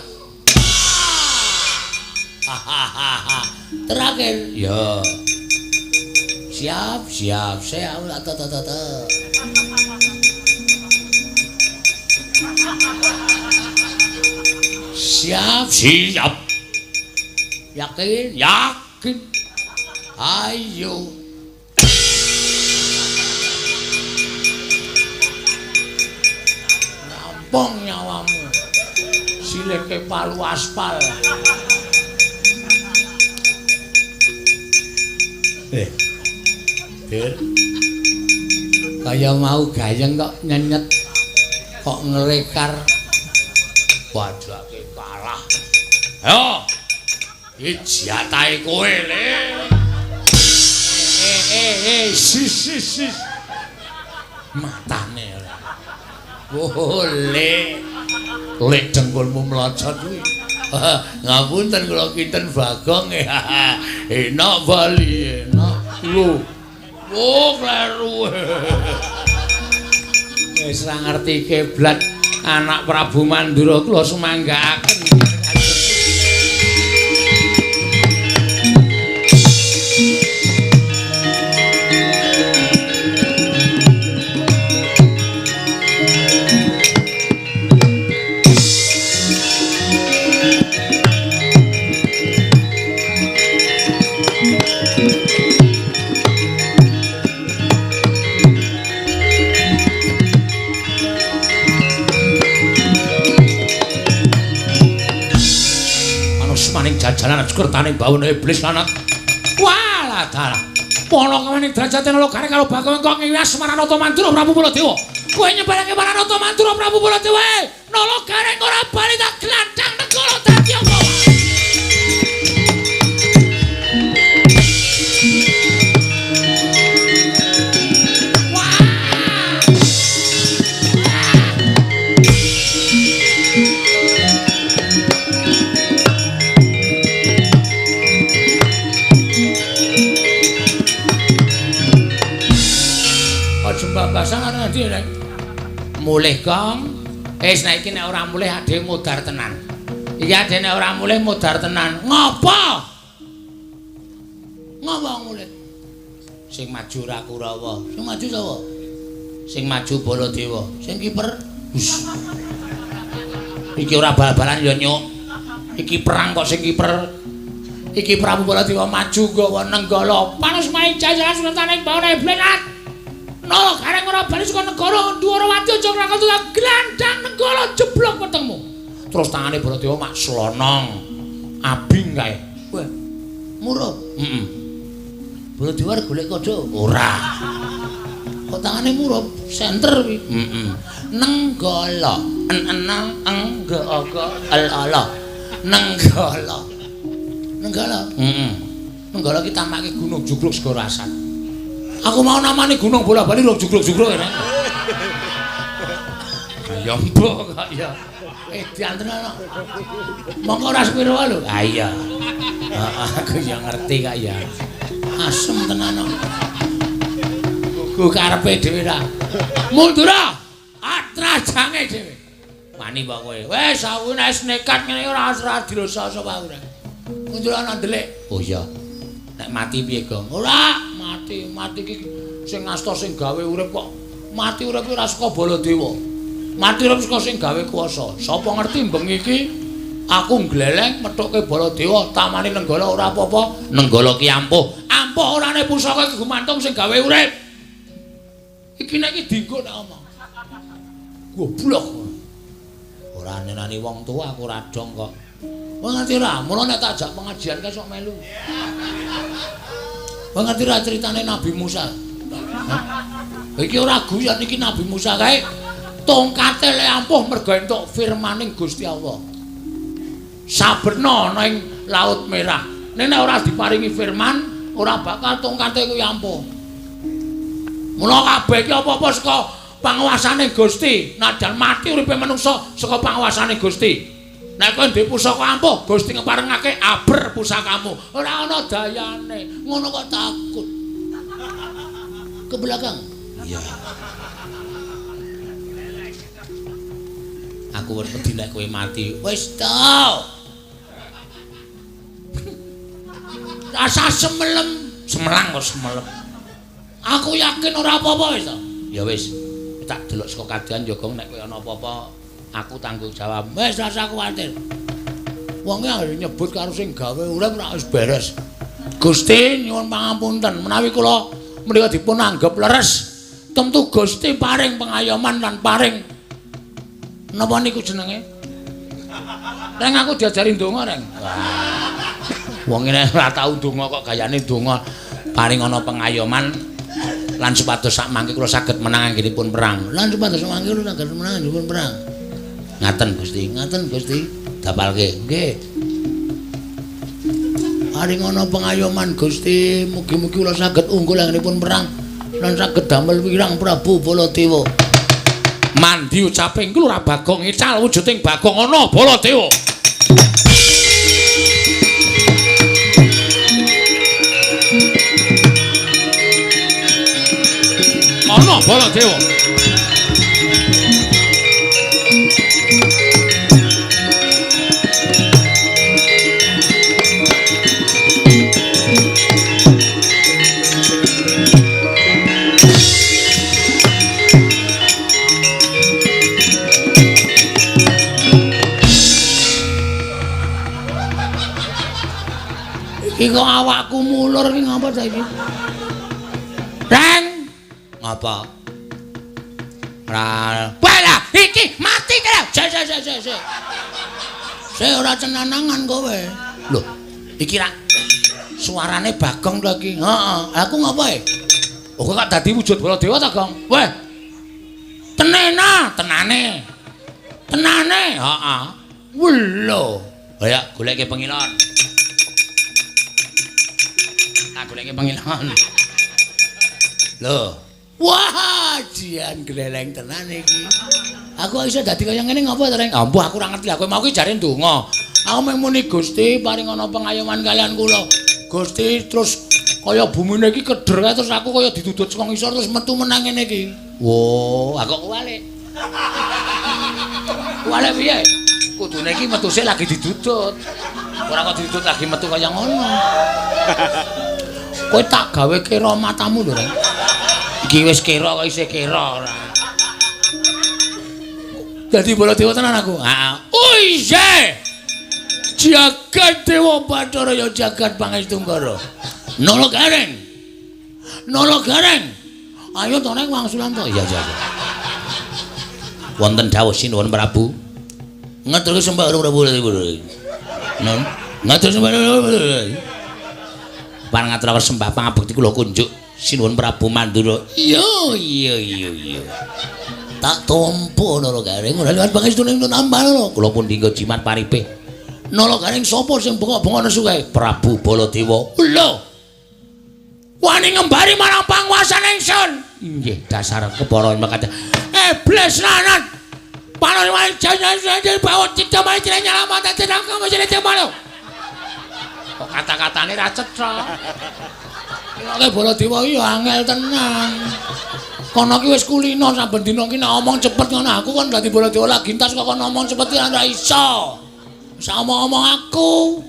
Terakhir. Ya. Siap, siap. Saya ta ta ta ta. Siap, siap. Yakin, yakin. Ayo. Ngampung nyawamu. Sileke palu aspal. Dir. Kaya mau gayeng kok nyenyet, kok ngrekar. Wajake kalah. Ayo. Iki jatahe kowe, Le. Sis sis sis. Matane ora. Oh, Le. Lek dengkulmu mlocot kuwi. Ngapunten kula kinten Bagong. Enak bali, enak. Lho. Oh, kleru. Wis ra ngerti kiblat anak Prabu Mandura kula sumanggaaken. Jajaran kertane bawana iblis lanat. Walah dalah. Polo kawaning derajate nala gareng karo Bagong kok ngiwas Maranata Mandura Prabu Baladewa. Kowe nyebelake Maranata Mandura Prabu Baladewa. Nala gareng ora bali tak glandang negara dadi apa? Babasan ana ndi rek? Mulih, Gong. Wis nek iki nek ora mulih adhe mudhar tenan. Iki adhe nek ora mulih mudhar tenan. Ngopo? Ngopo mulih? Sing maju ora Kurawa. Sing maju sapa? Sing maju Baladewa. Sing kiper. Hus. Iki ora bal-balan ya nyuk. Iki perang kok sing kiper. Iki Prabu Baladewa maju nggawa Nenggala. Panus Maijaya Sultane Bawana Iblis. Nala gareng ora bali saka negara Dwarawati aja ngrakal glandang Nenggala jeblok wetengmu. Terus tangane Baladewa mak slonong. Abing kae. Wah. Murup. Heeh. Baladewa arep golek kodho? Ora. Kok tangane murup? Senter kuwi. Heeh. Nenggala. En-enang eng g o g l a l. Nenggala. Nenggala. Heeh. Nenggala ki tamake gunung jugruk segara asat. Aku mau namani gunung bola-bali rong jugruk-jugruk ya. Ya mbok kok ya. Edan tenan kok. Mongko ora sepiro lho. Ha iya. Aku ya ngerti kok ya. Asem tenan kok. Gugu karepe dhewe ra. Mundura. Atrajange dhewe. Wani kok kowe. Wis aku nek nekat ngene ora ora dirosa sapa aku ora. Mundura ana ndelik. Oh iya. Nek mati piye, Gong? Ora, mati, mati iki sing ngasta sing gawe urip kok. Mati urip ora saka Baladewa. Mati urip saka sing gawe kuwasa. Sapa ngerti bengi iki aku ngleleng methuke Baladewa, tamane Nenggala ora apa-apa. Nenggala ki ampuh. Ampuh orane pusaka iki gumantung sing gawe urip. Iki nek iki dinggo nek omong. Goblok. Ora nenani wong tuwa aku ora dong kok. Wong ngerti ora? Mula nek tak ajak pengajian kae sok melu. Wong ngerti ora critane Nabi Musa? Iki ora guyon iki Nabi Musa kae tongkate le ampuh mergo entuk firmaning Gusti Allah. Saberna ana ing Laut Merah. Nek ora diparingi firman, ora bakal tongkate kuwi ampuh. Mula kabeh iki apa-apa saka panguwasane Gusti. Najan mati uripe manungsa saka panguwasane Gusti. Nek kowe ndek pusaka ampuh, Gusti ngeparengake aber pusakamu. Ora ana dayane. Ngono kok takut. Ke belakang. Iya. Aku wedi nek kowe mati. Wis tau. Rasa semelem, semelang kok semelem. Aku yakin ora apa-apa wis to. Ya wis, tak delok saka kadehan ya Gong, nek kowe ana apa-apa aku tanggung jawab. Wis rasa kuwatir. Wonge arep nyebut karo sing gawe urip ora wis beres. Gusti nyuwun pangapunten menawi kula menika dipun anggep leres. Tentu Gusti paring pengayoman lan paring napa niku jenenge? Reng aku diajari ndonga, Reng. Wong ngene ora tau ndonga kok gayane ndonga. Paring ana pengayoman lan supados sak mangke kula saged menang anggenipun perang. Lan supados sak mangke kula saged menang anggenipun perang. Ngaten Gusti, ngaten Gusti. Dapalke. Nggih. Paring ana pengayoman Gusti, mugi-mugi kula saged unggul anggenipun perang lan saged damel wirang Prabu Baladewa. Mandi ucaping kula Bagong ical wujuding Bagong ana Baladewa. Ana Baladewa. Iki kok awakku mulur iki ngapa ta iki? Reng, ngapa? Ora. Walah, iki mati ta. Sik sik sik sik. Sik ora cenanangan kowe. Lho, iki rak suarane Bagong to iki. Heeh, aku ngapa e? Oh, kok dadi wujud Baladewa ta, Gong? Weh. Tenena, tenane. Tenane, heeh. Welo. Ayo goleke pengilon. Tak goleke pengilon. Lho. Wah, jian gleleng tenan iki. Aku iso dadi kaya ngene ngopo to, Reng? Ampuh aku ora ngerti. Aku mau ki jare ndonga. Aku mung muni Gusti paring ana pengayoman kalian kula. Gusti terus kaya bumine iki keder kae terus aku kaya didudut saka ngisor terus metu menang ngene iki. Wo, aku kok kuwalik. Kuwalik piye? Kudune iki metu sik lagi didudut. Ora kok didudut lagi metu kaya ngono. Kowe tak gawe kira matamu lho, Reng. Iki wis kira kok isih kira ora. Dadi Baladewa tenan aku. Heeh. Oh iya. Jagat Dewa Bathara ya jagat Pangestu Nggara. Nala Gareng. Nala Gareng. Ayo to neng wangsulan to. Iya iya iya. Wonten dawuh sinuwun Prabu. Ngeterke sembah Prabu. Non. Ngatur sembah. Parang ngaturaken sembah pangabekti kula kunjuk sinuwun Prabu Mandura. Iya iya iya iya. Tak tampa Nala Gareng ora liwat pangestune nambah lho. Kula pun dinggo jimat paripe. Nala Gareng sapa sing bengok-bengok nesu kae? Prabu Baladewa. Lho. Wani ngembari marang panguwasan ingsun. Inggih dasar kepara mekaten. Iblis lanang. Panon wani jane bawa cita mari nyala mata tenang kamu jane jemalo. Kok kata-katane ra cetha. Nek Baladewa iki ya angel tenan. Kono ki wis kulino saben dina ki nek omong cepet ngono aku kon dadi Baladewa lagi entas kok kon omong cepet ki ora iso. Wis omong-omong aku.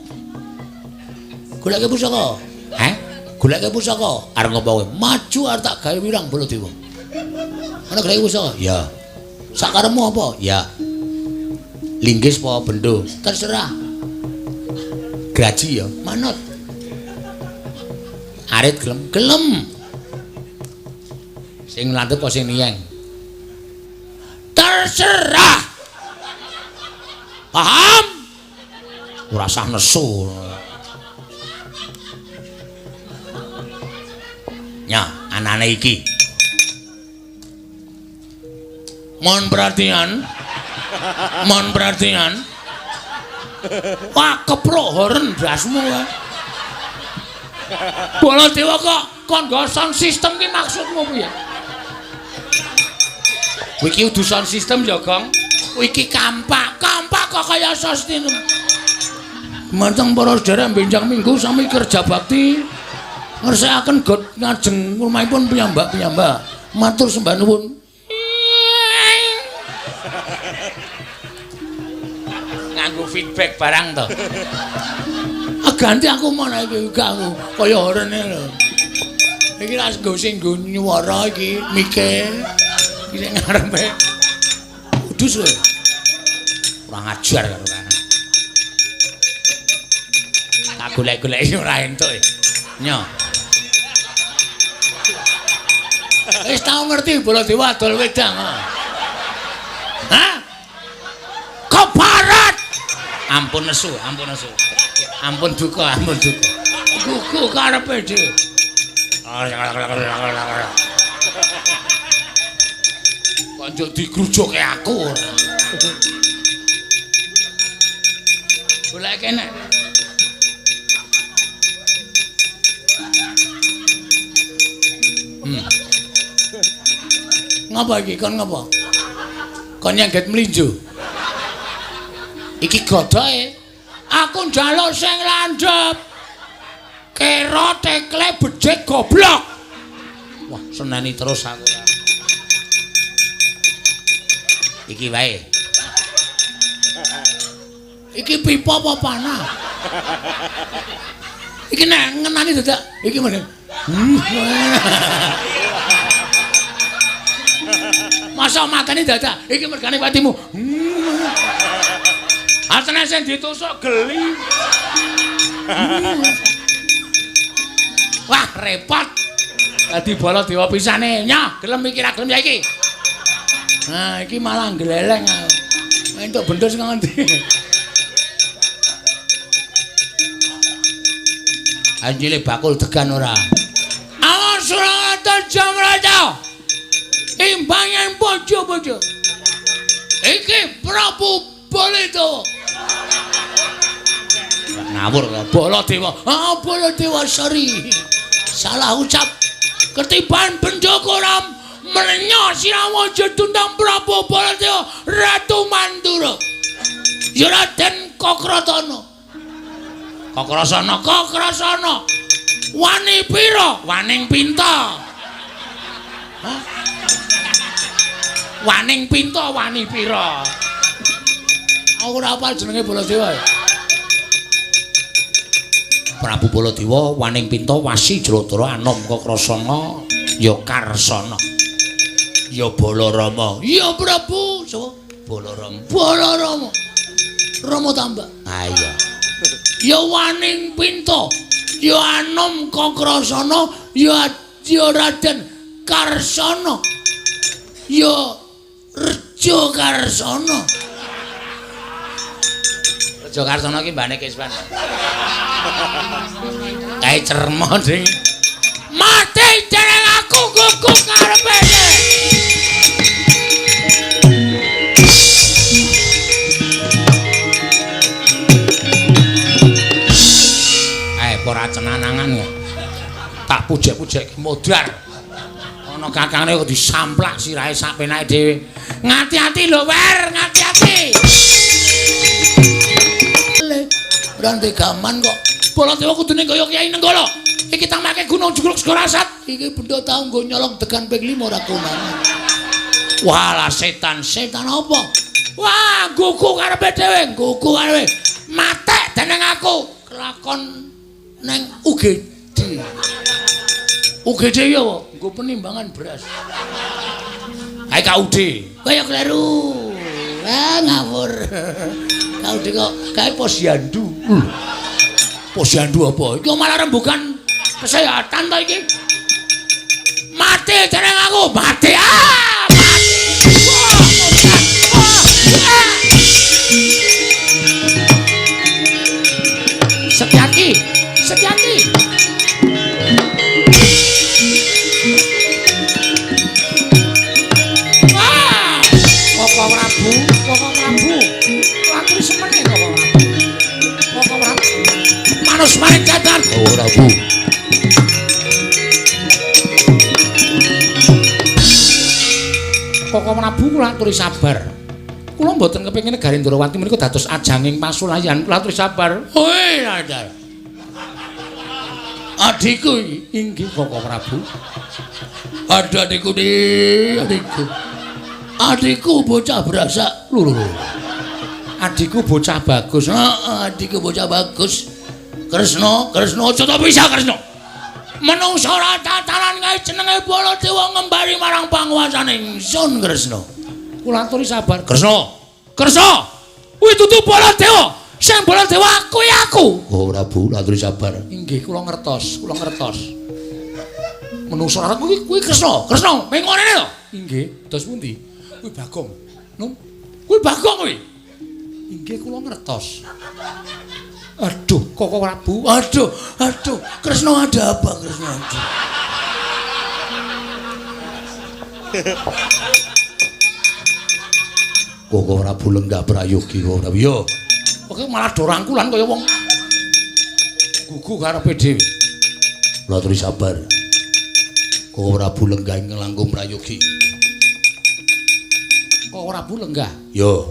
Goleke pusaka. Heh? Goleke pusaka. Arep ngopo kowe? Maju arep tak gawe wirang Baladewa. Ana goleke pusaka? Ya. Sakarepmu apa? Ya. Linggis apa bendo? Terserah. Graji ya, manut. Arit gelem, gelem. Sing landhep apa sing niyeng? Terserah. Paham? Ora usah nesu. Ya, anane iki. Mohon perhatian. Mohon perhatian. Wah, keprok horen ndasmu kowe. Baladewa kok kon nggo sound system ki maksudmu piye? Iki udu sound system ya, Gong. Iki kampak, kampak kok kaya sound system. Gumantung para sedherek benjang minggu sami kerja bakti ngresikaken got ngajeng rumahipun piyambak-piyambak. Matur sembah nuwun. Nganggo Feedback barang to. Ah ganti aku mana iki gak aku kaya rene lho. Iki ra nggo sing nggo nyuwara iki mike. Iki sing ngarepe. Kudus kowe. Kurang ajar karo kan. Tak golek-goleki ora entuk. Nyo. Wis tau ngerti Baladewa adol wedang. Hah? Keparat. Ampun nesu, ampun nesu. Ampun duka, ampun duka. Gugu karepe dhewe. Kok njuk digrujuke aku ora. Golek kene. Ngapa iki? Kon ngapa? Kon nyangget mlinjo. Iki godhoke. Aku njaluk sing landhep. Kera tekle becik goblok. Wah, seneni terus aku. Iki wae. Iki pipa apa panah? Iki nek ngenani dadak iki meneh. Masa matane dadak iki mergane patimu. Asene sing ditusuk geli. Wah, repot. Dadi Baladewa pisane. Nyoh, gelem iki ra gelem ya iki. Nah, iki malah gleleng aku. Entuk bendho sing ngendi. Anjile bakul degan ora. Awas Surata Jamraja. Imbangan bojo-bojo. Iki Prabu Baladewa. Ngawur Baladewa. Ah, Baladewa sorry. Salah ucap. Ketiban bendho koram mrenyo sirawa jedundang Prabu Baladewa Ratu Mandura. Ya Raden Kokratana. Kokrasana, Kokrasana. Wani pira? Waning pinta. Hah? Waning pinta wani pira? Aku ora hafal jenenge Baladewa. Prabu Baladewa waning pinta wasi Jladara anom Kokrasana ya Karsana. Ya Balarama. Ya Prabu, sapa? Balarama. Balarama. Rama tambak. Ha iya. Ya waning pinta, ya anom Kokrasana, ya Raden Karsana, ya Rejo Karsana. Rejo Karsana ki mbane Kiswan. Kae cermo ding. Mati jeneng aku gugu karepe. Ora cenanangan ya. Tak pujek-pujek modar. Ana kakangne kok disamplak sirahe sak penake dhewe. Ngati-ati lho, Wer, ngati-ati. Ora ndek gaman kok. Baladewa kudune kaya Kyai Nenggala. Iki tamake gunung jugruk segara asat. Iki benda tau nggo nyolong degan ping 5 ora konangan. Walah setan, setan apa? Wah, gugu karepe dhewe, gugu karepe. Matek dening aku kelakon neng UGD. UGD ya apa? Nggo penimbangan beras. Ae KUD. Kaya kleru. Ah ngawur. KUD kok kae posyandu. Posyandu apa? Iki malah rembugan kesehatan ta iki. Mati jeneng aku, mati. Ah, mati. Wah, wah, wah. Setyaki. Setyaki. Wah, Koko Prabu, Koko Prabu. Laturi semene Koko Prabu. Koko Prabu. Manus maring jadan. Koko Prabu. Koko Prabu kula aturi sabar. Kula mboten kepengin negari Ndrawati menika dados ajanging pasulayan. Kula aturi sabar. Hoi, Radar. Adikku iki inggih Koko Prabu. Ada adikku di adikku. Adikku bocah berasak. Lho lho. Adikku bocah bagus. Heeh, adikku bocah bagus. Kresna, Kresna aja to pisah Kresna. Menungsa ora tataran kae jenenge Baladewa ngembari marang panguwasane ingsun Kresna. Kula aturi sabar. Kresna. Kresna. Kuwi dudu Baladewa. Sing Baladewa kuwi aku. Oh Prabu, aturi sabar. Inggih, kula ngertos, kula ngertos. Menungsa ora kuwi kuwi Kresna. Kresna, ming ngene to. Inggih, dos pundi? Kuwi Bagong. Nung. Kuwi Bagong kuwi. Inggih kula ngertos. Aduh, Koko Prabu. Aduh, aduh, Kresna ada apa Kresna? Aduh. Koko Prabu lenggah prayogi Koko Prabu. Yo. Oke malah do rangkulan kaya wong gugu karepe dhewe. Kula aturi sabar. Koko Prabu lenggah ing langkung prayogi. Koko Prabu lenggah. Yo.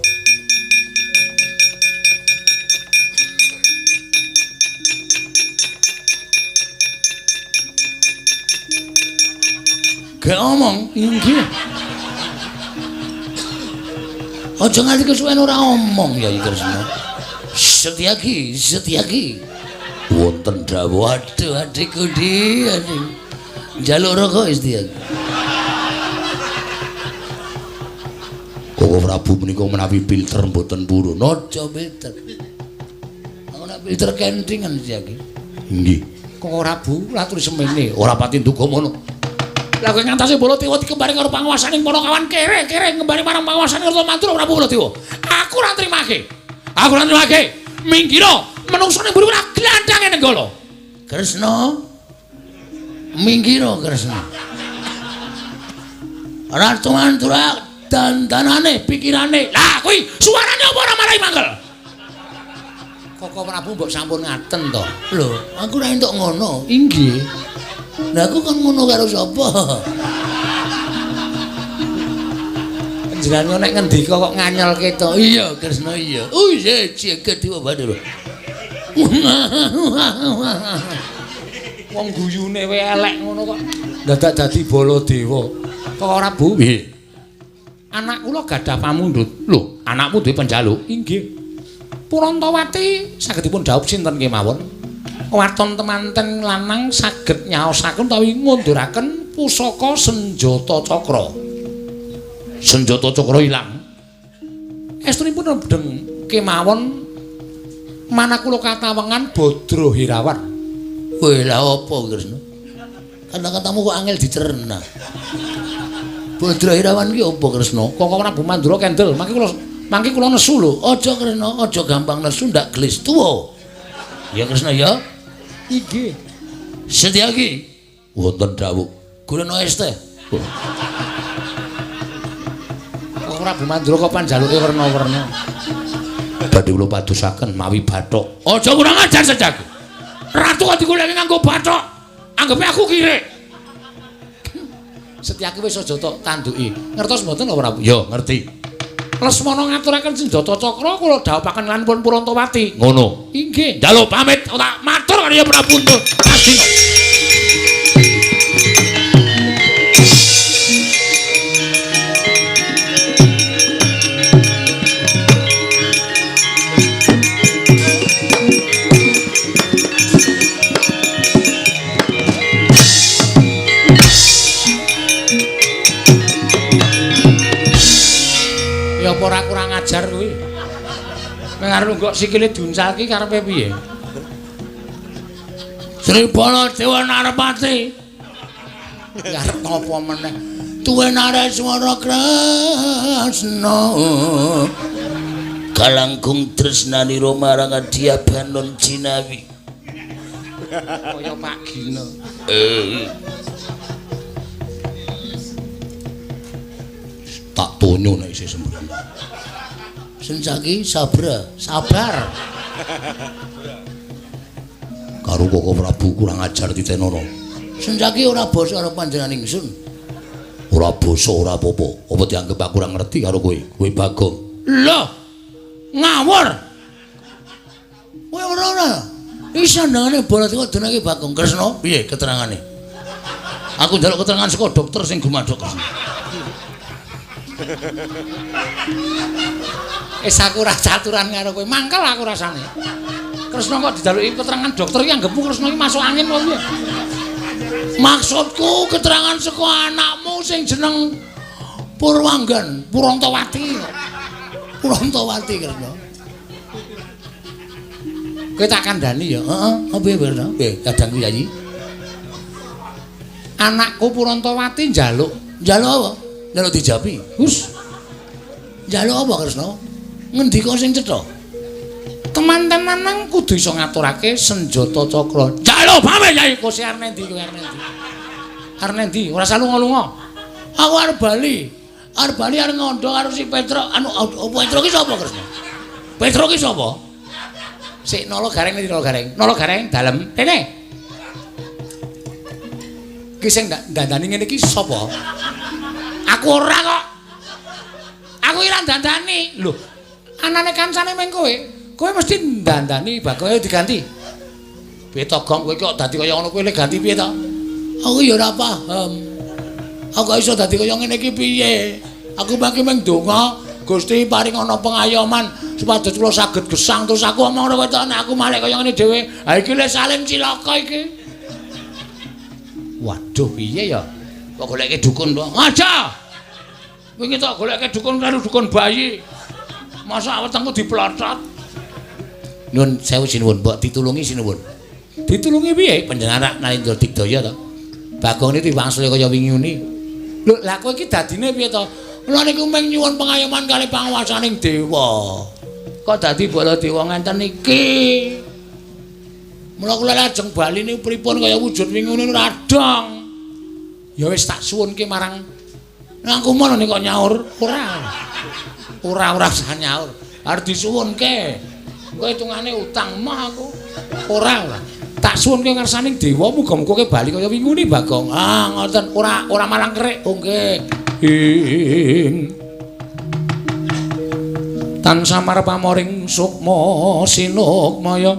Gak omong, inggih. Aja nganti kesuwen ora omong ya Kresna. Setyaki, Setyaki. Wonten dawuh, aduh adikku di, aduh. Njaluk rokok Setyaki. Koko Prabu menika menawi filter mboten purun. Aja filter. Aku nek filter kentingan Setyaki. Inggih. Koko Prabu laturi semene, ora pati nduga mono. Lah kowe ngantasi Baladewa dikembari karo panguwasaning para kawan kere-kere ngembari marang panguwasaning Ratu Mandura Prabu Baladewa. Aku ora nrimake. Aku ora nrimake. Minggiro, menungso ning mburi ora glandhange Nenggala. Kresna. Minggiro Kresna. Ratu Mandura dandanane pikirane. Lah kuwi suarane apa ora marai mangkel? Koko Prabu mbok sampun ngaten to. Lho, aku ora entuk ngono. Inggih. Lah aku kon ngono karo sapa? Panjenengan nek ngendika kok nganyelke to. Iya, Kresna iya. Oh iya, jagat dewa Bathara. Wong guyune wae elek ngono kok dadak dadi Baladewa. Kok Prabu? Piye? Anak kula gadah pamundhut. Lho, anakmu duwe penjaluk? Inggih. Purantawati saged dipun dhaup sinten kemawon? Waton temanten lanang saged nyaosaken utawi ngunduraken pusaka senjata cakra. Senjata cakra ilang. Estunipun rendheng kemawon manah kula katawengan Badra Hirawan. Kowe lha apa Kresna? Kata-katamu kok angel dicerna. Badra Hirawan ki apa Kresna? Koko Prabu Mandura kendel, mangke kula nesu lho. Aja Kresna, aja gampang nesu ndak gelis tuwa. Ya Kresna ya. Inggih. Setyaki. Wonten dawuh. Golekno es teh. Kok Prabu Mandura kok panjaluke werna-werna. Badhe kula padosaken mawi bathok. Aja kurang ajar Setyaki. Ratu kok digoleki nganggo bathok. Anggepe aku kirik. Setyaki wis aja tok tanduki. Ngertos mboten lho Prabu? Ya, ngerti. Lesmana ngaturaken senjata cakra kula dhawuhaken lan pun Purantawati. Ngono. Inggih. Njaluk pamit tak matur karo Prabu Astina. Ya apa ora kurang ajar kuwi. Nek arep kok sikile diuncalki karepe piye? Sri Baladewa Narpati. Arep napa meneh? Tuwe Nareswara Kresna. Kalangkung tresnanira marang Adya Banon Jinawi. Kaya Pak Gino. Tak tonyo nek isih sembrono. Sencaki sabra, sabar. Karo Koko Prabu kurang ajar titenono. Sencaki ora basa karo panjenengan ingsun. Ora basa ora apa-apa. Apa dianggep aku ora ngerti karo kowe? Kowe Bagong. Lho. Ngawur. Kowe ora ora. Iki sandangane Baladewa denake Bagong Kresna. Piye keterangane? Aku njaluk keterangan saka dokter sing gumadhok Kresna. Wis aku ora caturan karo kowe. Mangkel aku rasane. Kresna kok dijaluki keterangan dokter iki anggepmu Kresna iki masuk angin apa piye? Maksudku keterangan saka anakmu sing jeneng Purwanggan, Purantawati. Purantawati Kresna. Kowe tak kandhani ya. Heeh, apa piye Kresna? Piye kadangku Yayi? Anakku Purantawati njaluk. Njaluk apa? Njaluk dijapi. Hus. Njaluk apa Kresna? Ngendika sing cetha. Teman-temanan kudu iso ngaturake senjata cakra. Njaluk pamit Yai, kose arep endi kowe arep endi? Arep endi? Ora usah lunga-lunga. Aku arep bali. Arep bali arep ngondo karo si Petro. Anu Petro ki sapa Kresna? Petro ki sapa? Sik nala gareng endi nala gareng? Nala gareng dalem. Rene. Ki sing dandani ngene iki sapa? Aku ora kok. Aku ora dandani. Lho, anane kancane meng kowe. Kowe mesti ndandani bakoe diganti. Piye to, Gong? Kowe kok dadi kaya ngono kowe le ganti piye to? Aku ya ora paham. Aku kok iso dadi kaya ngene iki piye? Aku mangke mung ndonga Gusti paring ana pengayoman supados kula saged gesang terus aku omong ngono kowe to nek aku malih kaya ngene dhewe. Ha iki le saling cilaka iki. Waduh, piye ya? Kok goleke dukun to? Aja. Wingi tok goleke dukun karo dukun bayi. Masa wetengku diplotot. Nyun sewu sinuwun, mbok ditulungi sinuwun. Ditulungi piye? Panjenengan Narendra Digdaya to. Bagong niki wangsule kaya wingi uni. Lho, lah kowe iki dadine piye to? Kula niku mung nyuwun pengayoman kali panguwasaning dewa. Kok dadi Baladewa ngenten iki? Mula kula lajeng bali niku pripun kaya wujud wingi uni ora dong. Ya wis tak suwunke marang Nang kumono nek kok nyaur? Ora. Ora usah nyaur. Arep disuwunke. Engko hitungane utang mah aku. Ora ora. Tak suwunke ngersaning dewa muga-muga kowe bali kaya wingi uni Bagong. Ah ngoten, ora ora malang kerik. Oh nggih. Ing tansah marep pamoring sukma sinukmaya.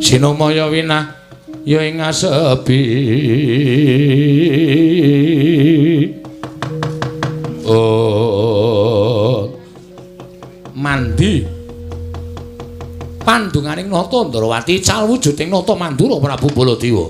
Sinumaya winah ya ing asepi. Oh. Mandi pandunganing Nata Ndrawati cal wujuding Nata Mandura Prabu Baladewa.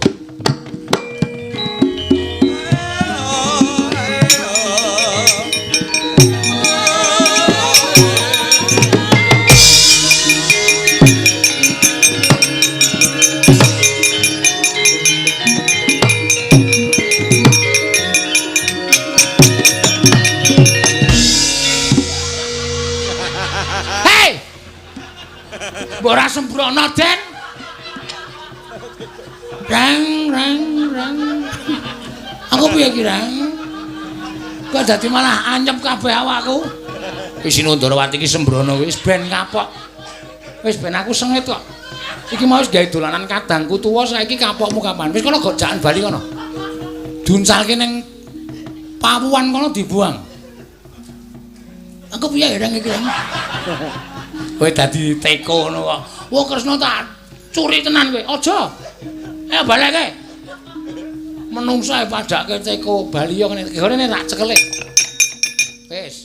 Ora sembrono, Den. Rang rang rang. Aku piye iki, Rang? Kok dadi malah anyep kabeh awakku? Wis Ndrawati iki sembrono wis ben kapok. Wis ben aku sengit kok. Iki mau wis gawe dolanan kadangku tuwa saiki kapokmu kapan? Wis kono gojakan bali kono. Duncalke ning pawuan kono dibuang. Aku piye Rang iki, Rang? Kowe dadi teko ngono kok. Wah Kresna tak curi tenan kowe. Aja. Ayo baleke. Menungsa padake teko bali yo ngene. Ngene tak cekele. Wis.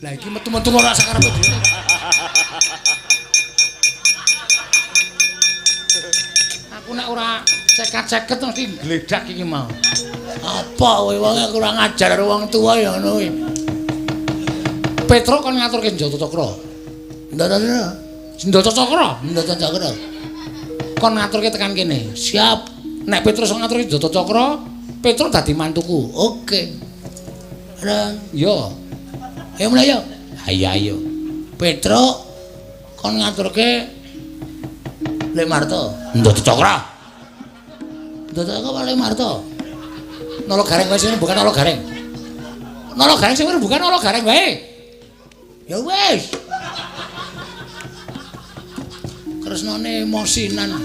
Lah iki metu-metu ora sakarepe dhewe. Aku nek ora cekat-ceket mesti gledak iki mau. Apa kowe wong kurang ajar karo wong tuwa ya ngono kuwi. Petro kon ngaturke Senjata Cakra. Senjata Cakra, Senjata Cakra. Kon ngaturke tekan kene. Siap. Nek Petro iso ngaturke Senjata Cakra, Petro dadi mantuku. Oke. Rang, yo. Ayo mulai yo. Ayo ayo. Petro kon ngaturke Lek Marto. Senjata Cakra. Senjata Cakra apa Lek Marto? Nala Gareng wae sing bukan Nala Gareng. Nala Gareng sing bukan Nala Gareng wae. Ya wis. Kresnane emosinan.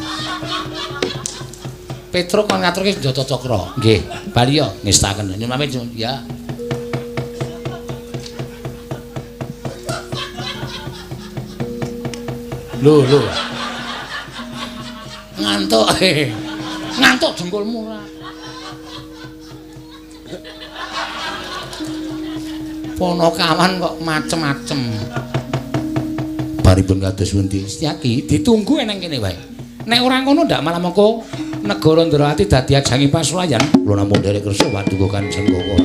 Petro kon ngaturke Senjata Cakra. Nggih, bali yo ngestaken. Nyun pamit ya. Lho lho. Ngantuk. Ngantuk dengkulmu ora. Ponokawan kok macem-macem. Baripun kados pundi? Setyaki ditunggu eneng kene wae. Nek ora ngono ndak malah mengko negara Ndrawati dadi ajangi pasulayan. Kula namung nderek kersa paduka Kanjeng Koko.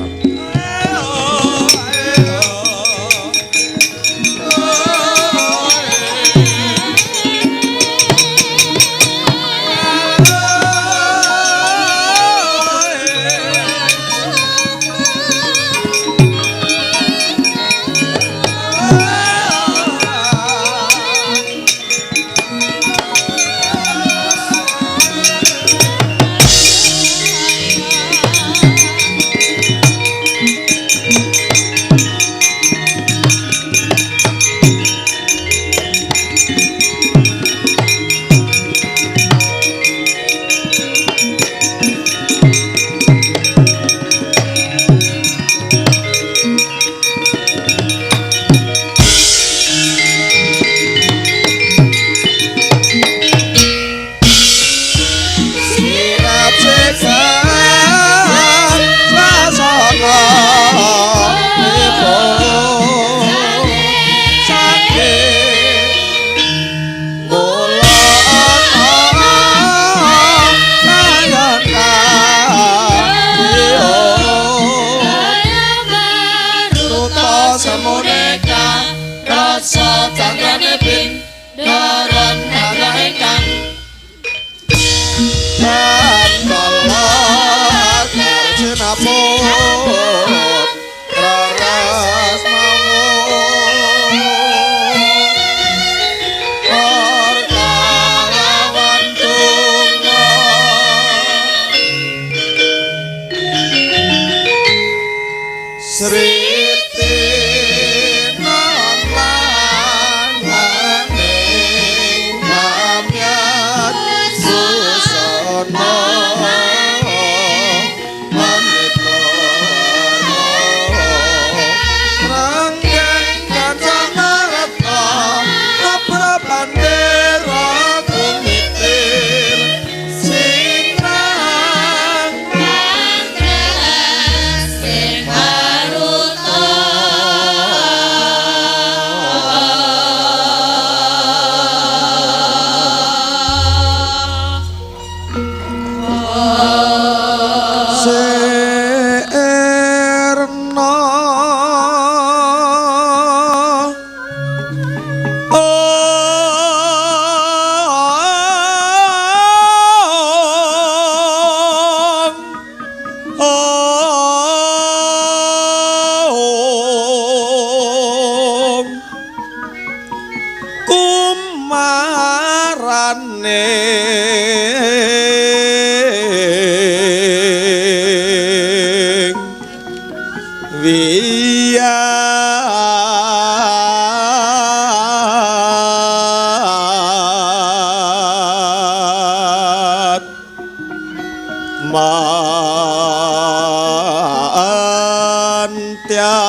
Mantian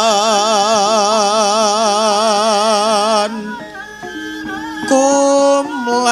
kumleng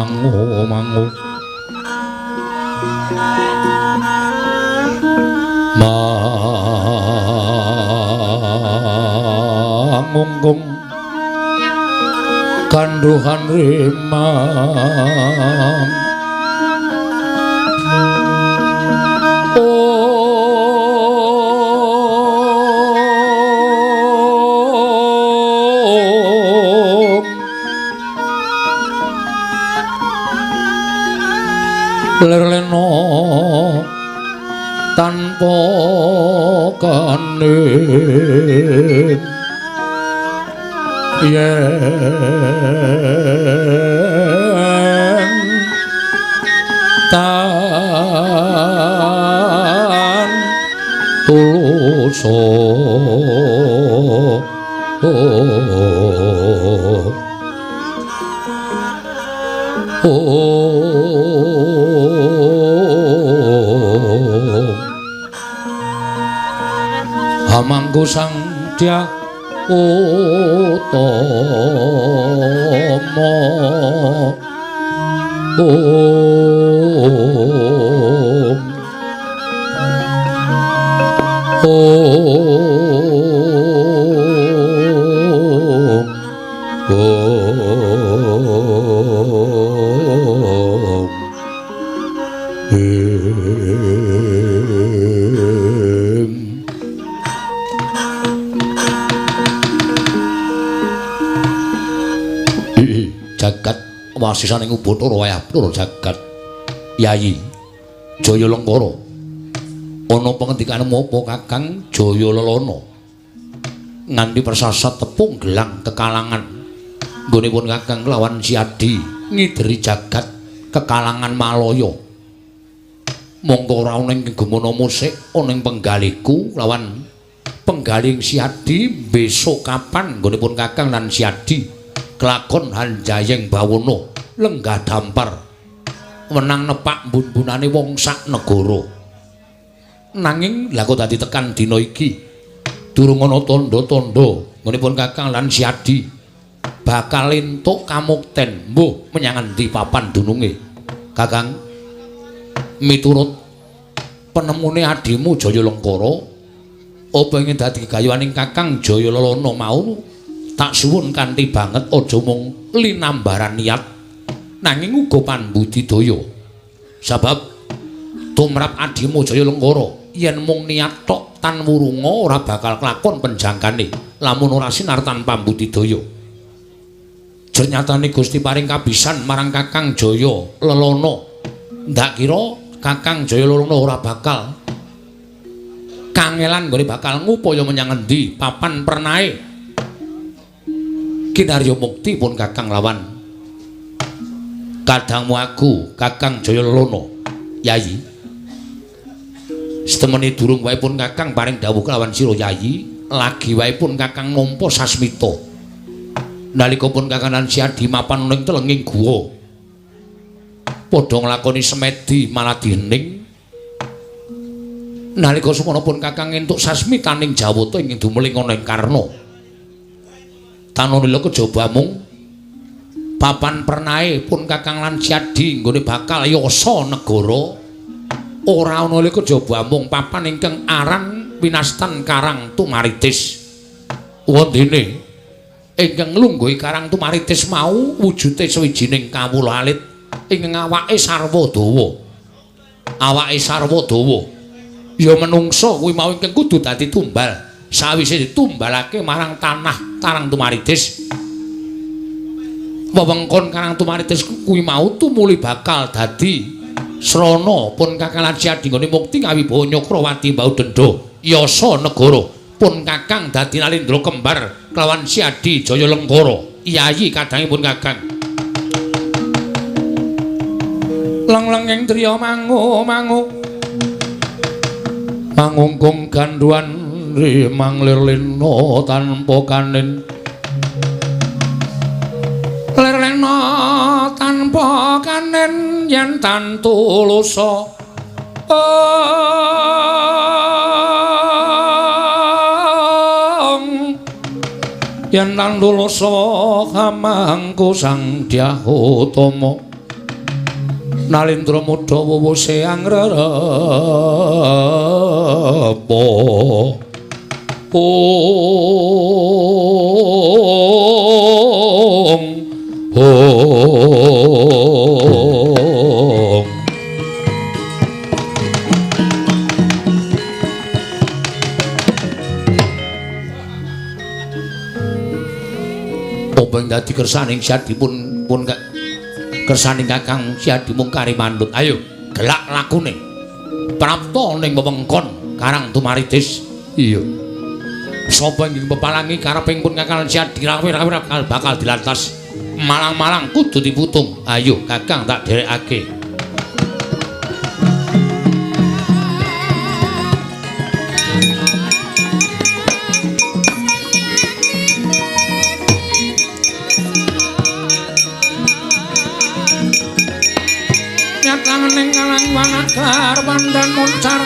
mangu mangu mangungkung kanduhan rimang. Lerleno tanpa kanen yen tan tuluso Hamangku sang Dyah Utama. Om Om Om Jagat wasisaning Ubathara wayah Bathara jagat Yayi Jaya Lengkara. Ana pangendikanmu apa Kakang Jaya Lelana? Nganti persasat tepung gelang kekalangan nggonipun Kakang lawan Siadi ngideri jagat kekalangan Malaya. Mongko ora ana ing gumana musik ana ing penggaliku lawan penggaling Siadi besok kapan nggonipun Kakang lan Siadi kelakon hanjayeng bawana lenggah dampar menang nepak bun-bunane wong sak negara. Nanging lha kok dadi tekan dina iki durung ana tandha-tandha nggonipun Kakang lan Siadi bakal entuk kamukten mbuh menyang endi papan dununge. Kakang, miturut penemune adimu Jaya Lengkara apa ingin dadi gayuhaning Kakang Jaya Lelana mau tak suwun kanthi banget aja mung linambaran niat nanging uga pambudidaya. Sebab tumrap adimu Jaya Lengkara yen mung niat tok tan wurunga ora bakal kelakon penjangkane lamun ora sinar tanpa budidaya. Jernyatane Gusti paring kabisan marang Kakang Jaya Lelana, ndak kira Kakang Jaya Lelana ora bakal kangelan nggone bakal ngupaya menyang endi papan pernae kinarya mukti pun Kakang lawan kadangmu aku Kakang Jaya Lelana. Yayi, setemene durung wae pun Kakang paring dawuh kelawan sira Yayi, lagi wae pun Kakang nampa sasmita nalika pun Kakang lan Siadi mapan ning telenging guwa padha nglakoni semedi maladi hening. Nalika semono pun Kakang entuk sasmitaning Jawata ing dumeling ana ing Karna. Tananila kejaba mung papan pernae pun Kakang lan Siadi nggone bakal yasa negara ora ana kejaba mung papan ingkang aran winastan Karang Tumaritis. Wondene ingkang nglungguhi Karang Tumaritis mau wujude sawijining kawula alit ingkang awake sarwa dawa. Awake sarwa dawa ya menungsa kuwi mau ingkang kudu dadi tumbal sawise ditumbalake marang tanah Karang Tumaritis. Wewengkon Karang Tumaritis kuwi mau tumuli bakal dadi srana pun Kakang lan Siadi nggone mukti ngawibawa Nyakrawati mbau dendha yasa negara pun Kakang dadi nalindra kembar kelawan Siadi Jaya Lengkara. Yayi kadangipun Kakang leng-lenging driya mangu mangu mangungkung gandhuan rimang lirlena tanpa kanen lirlena tanpa kanen yen tan tulusa. Yen tan tulusa kamangku Sang Dyah Utama. Nalendra mudha wuwuse angrerep. Ong ong. Apa ing dadi kersaning Syadipun pun kersaning Kakang Syadi mung kari mandut. Ayo gelak lakune. Prapta ning wewengkon Karang Tumaritis. Iya. Sapa ing pepalangi kareping pun Kakang Syadi rawe-rawe bakal dilantas. Malang-malang kudu diputung. Ayo Kakang tak derekake. Nyatane kalang wanakar pandan moncar.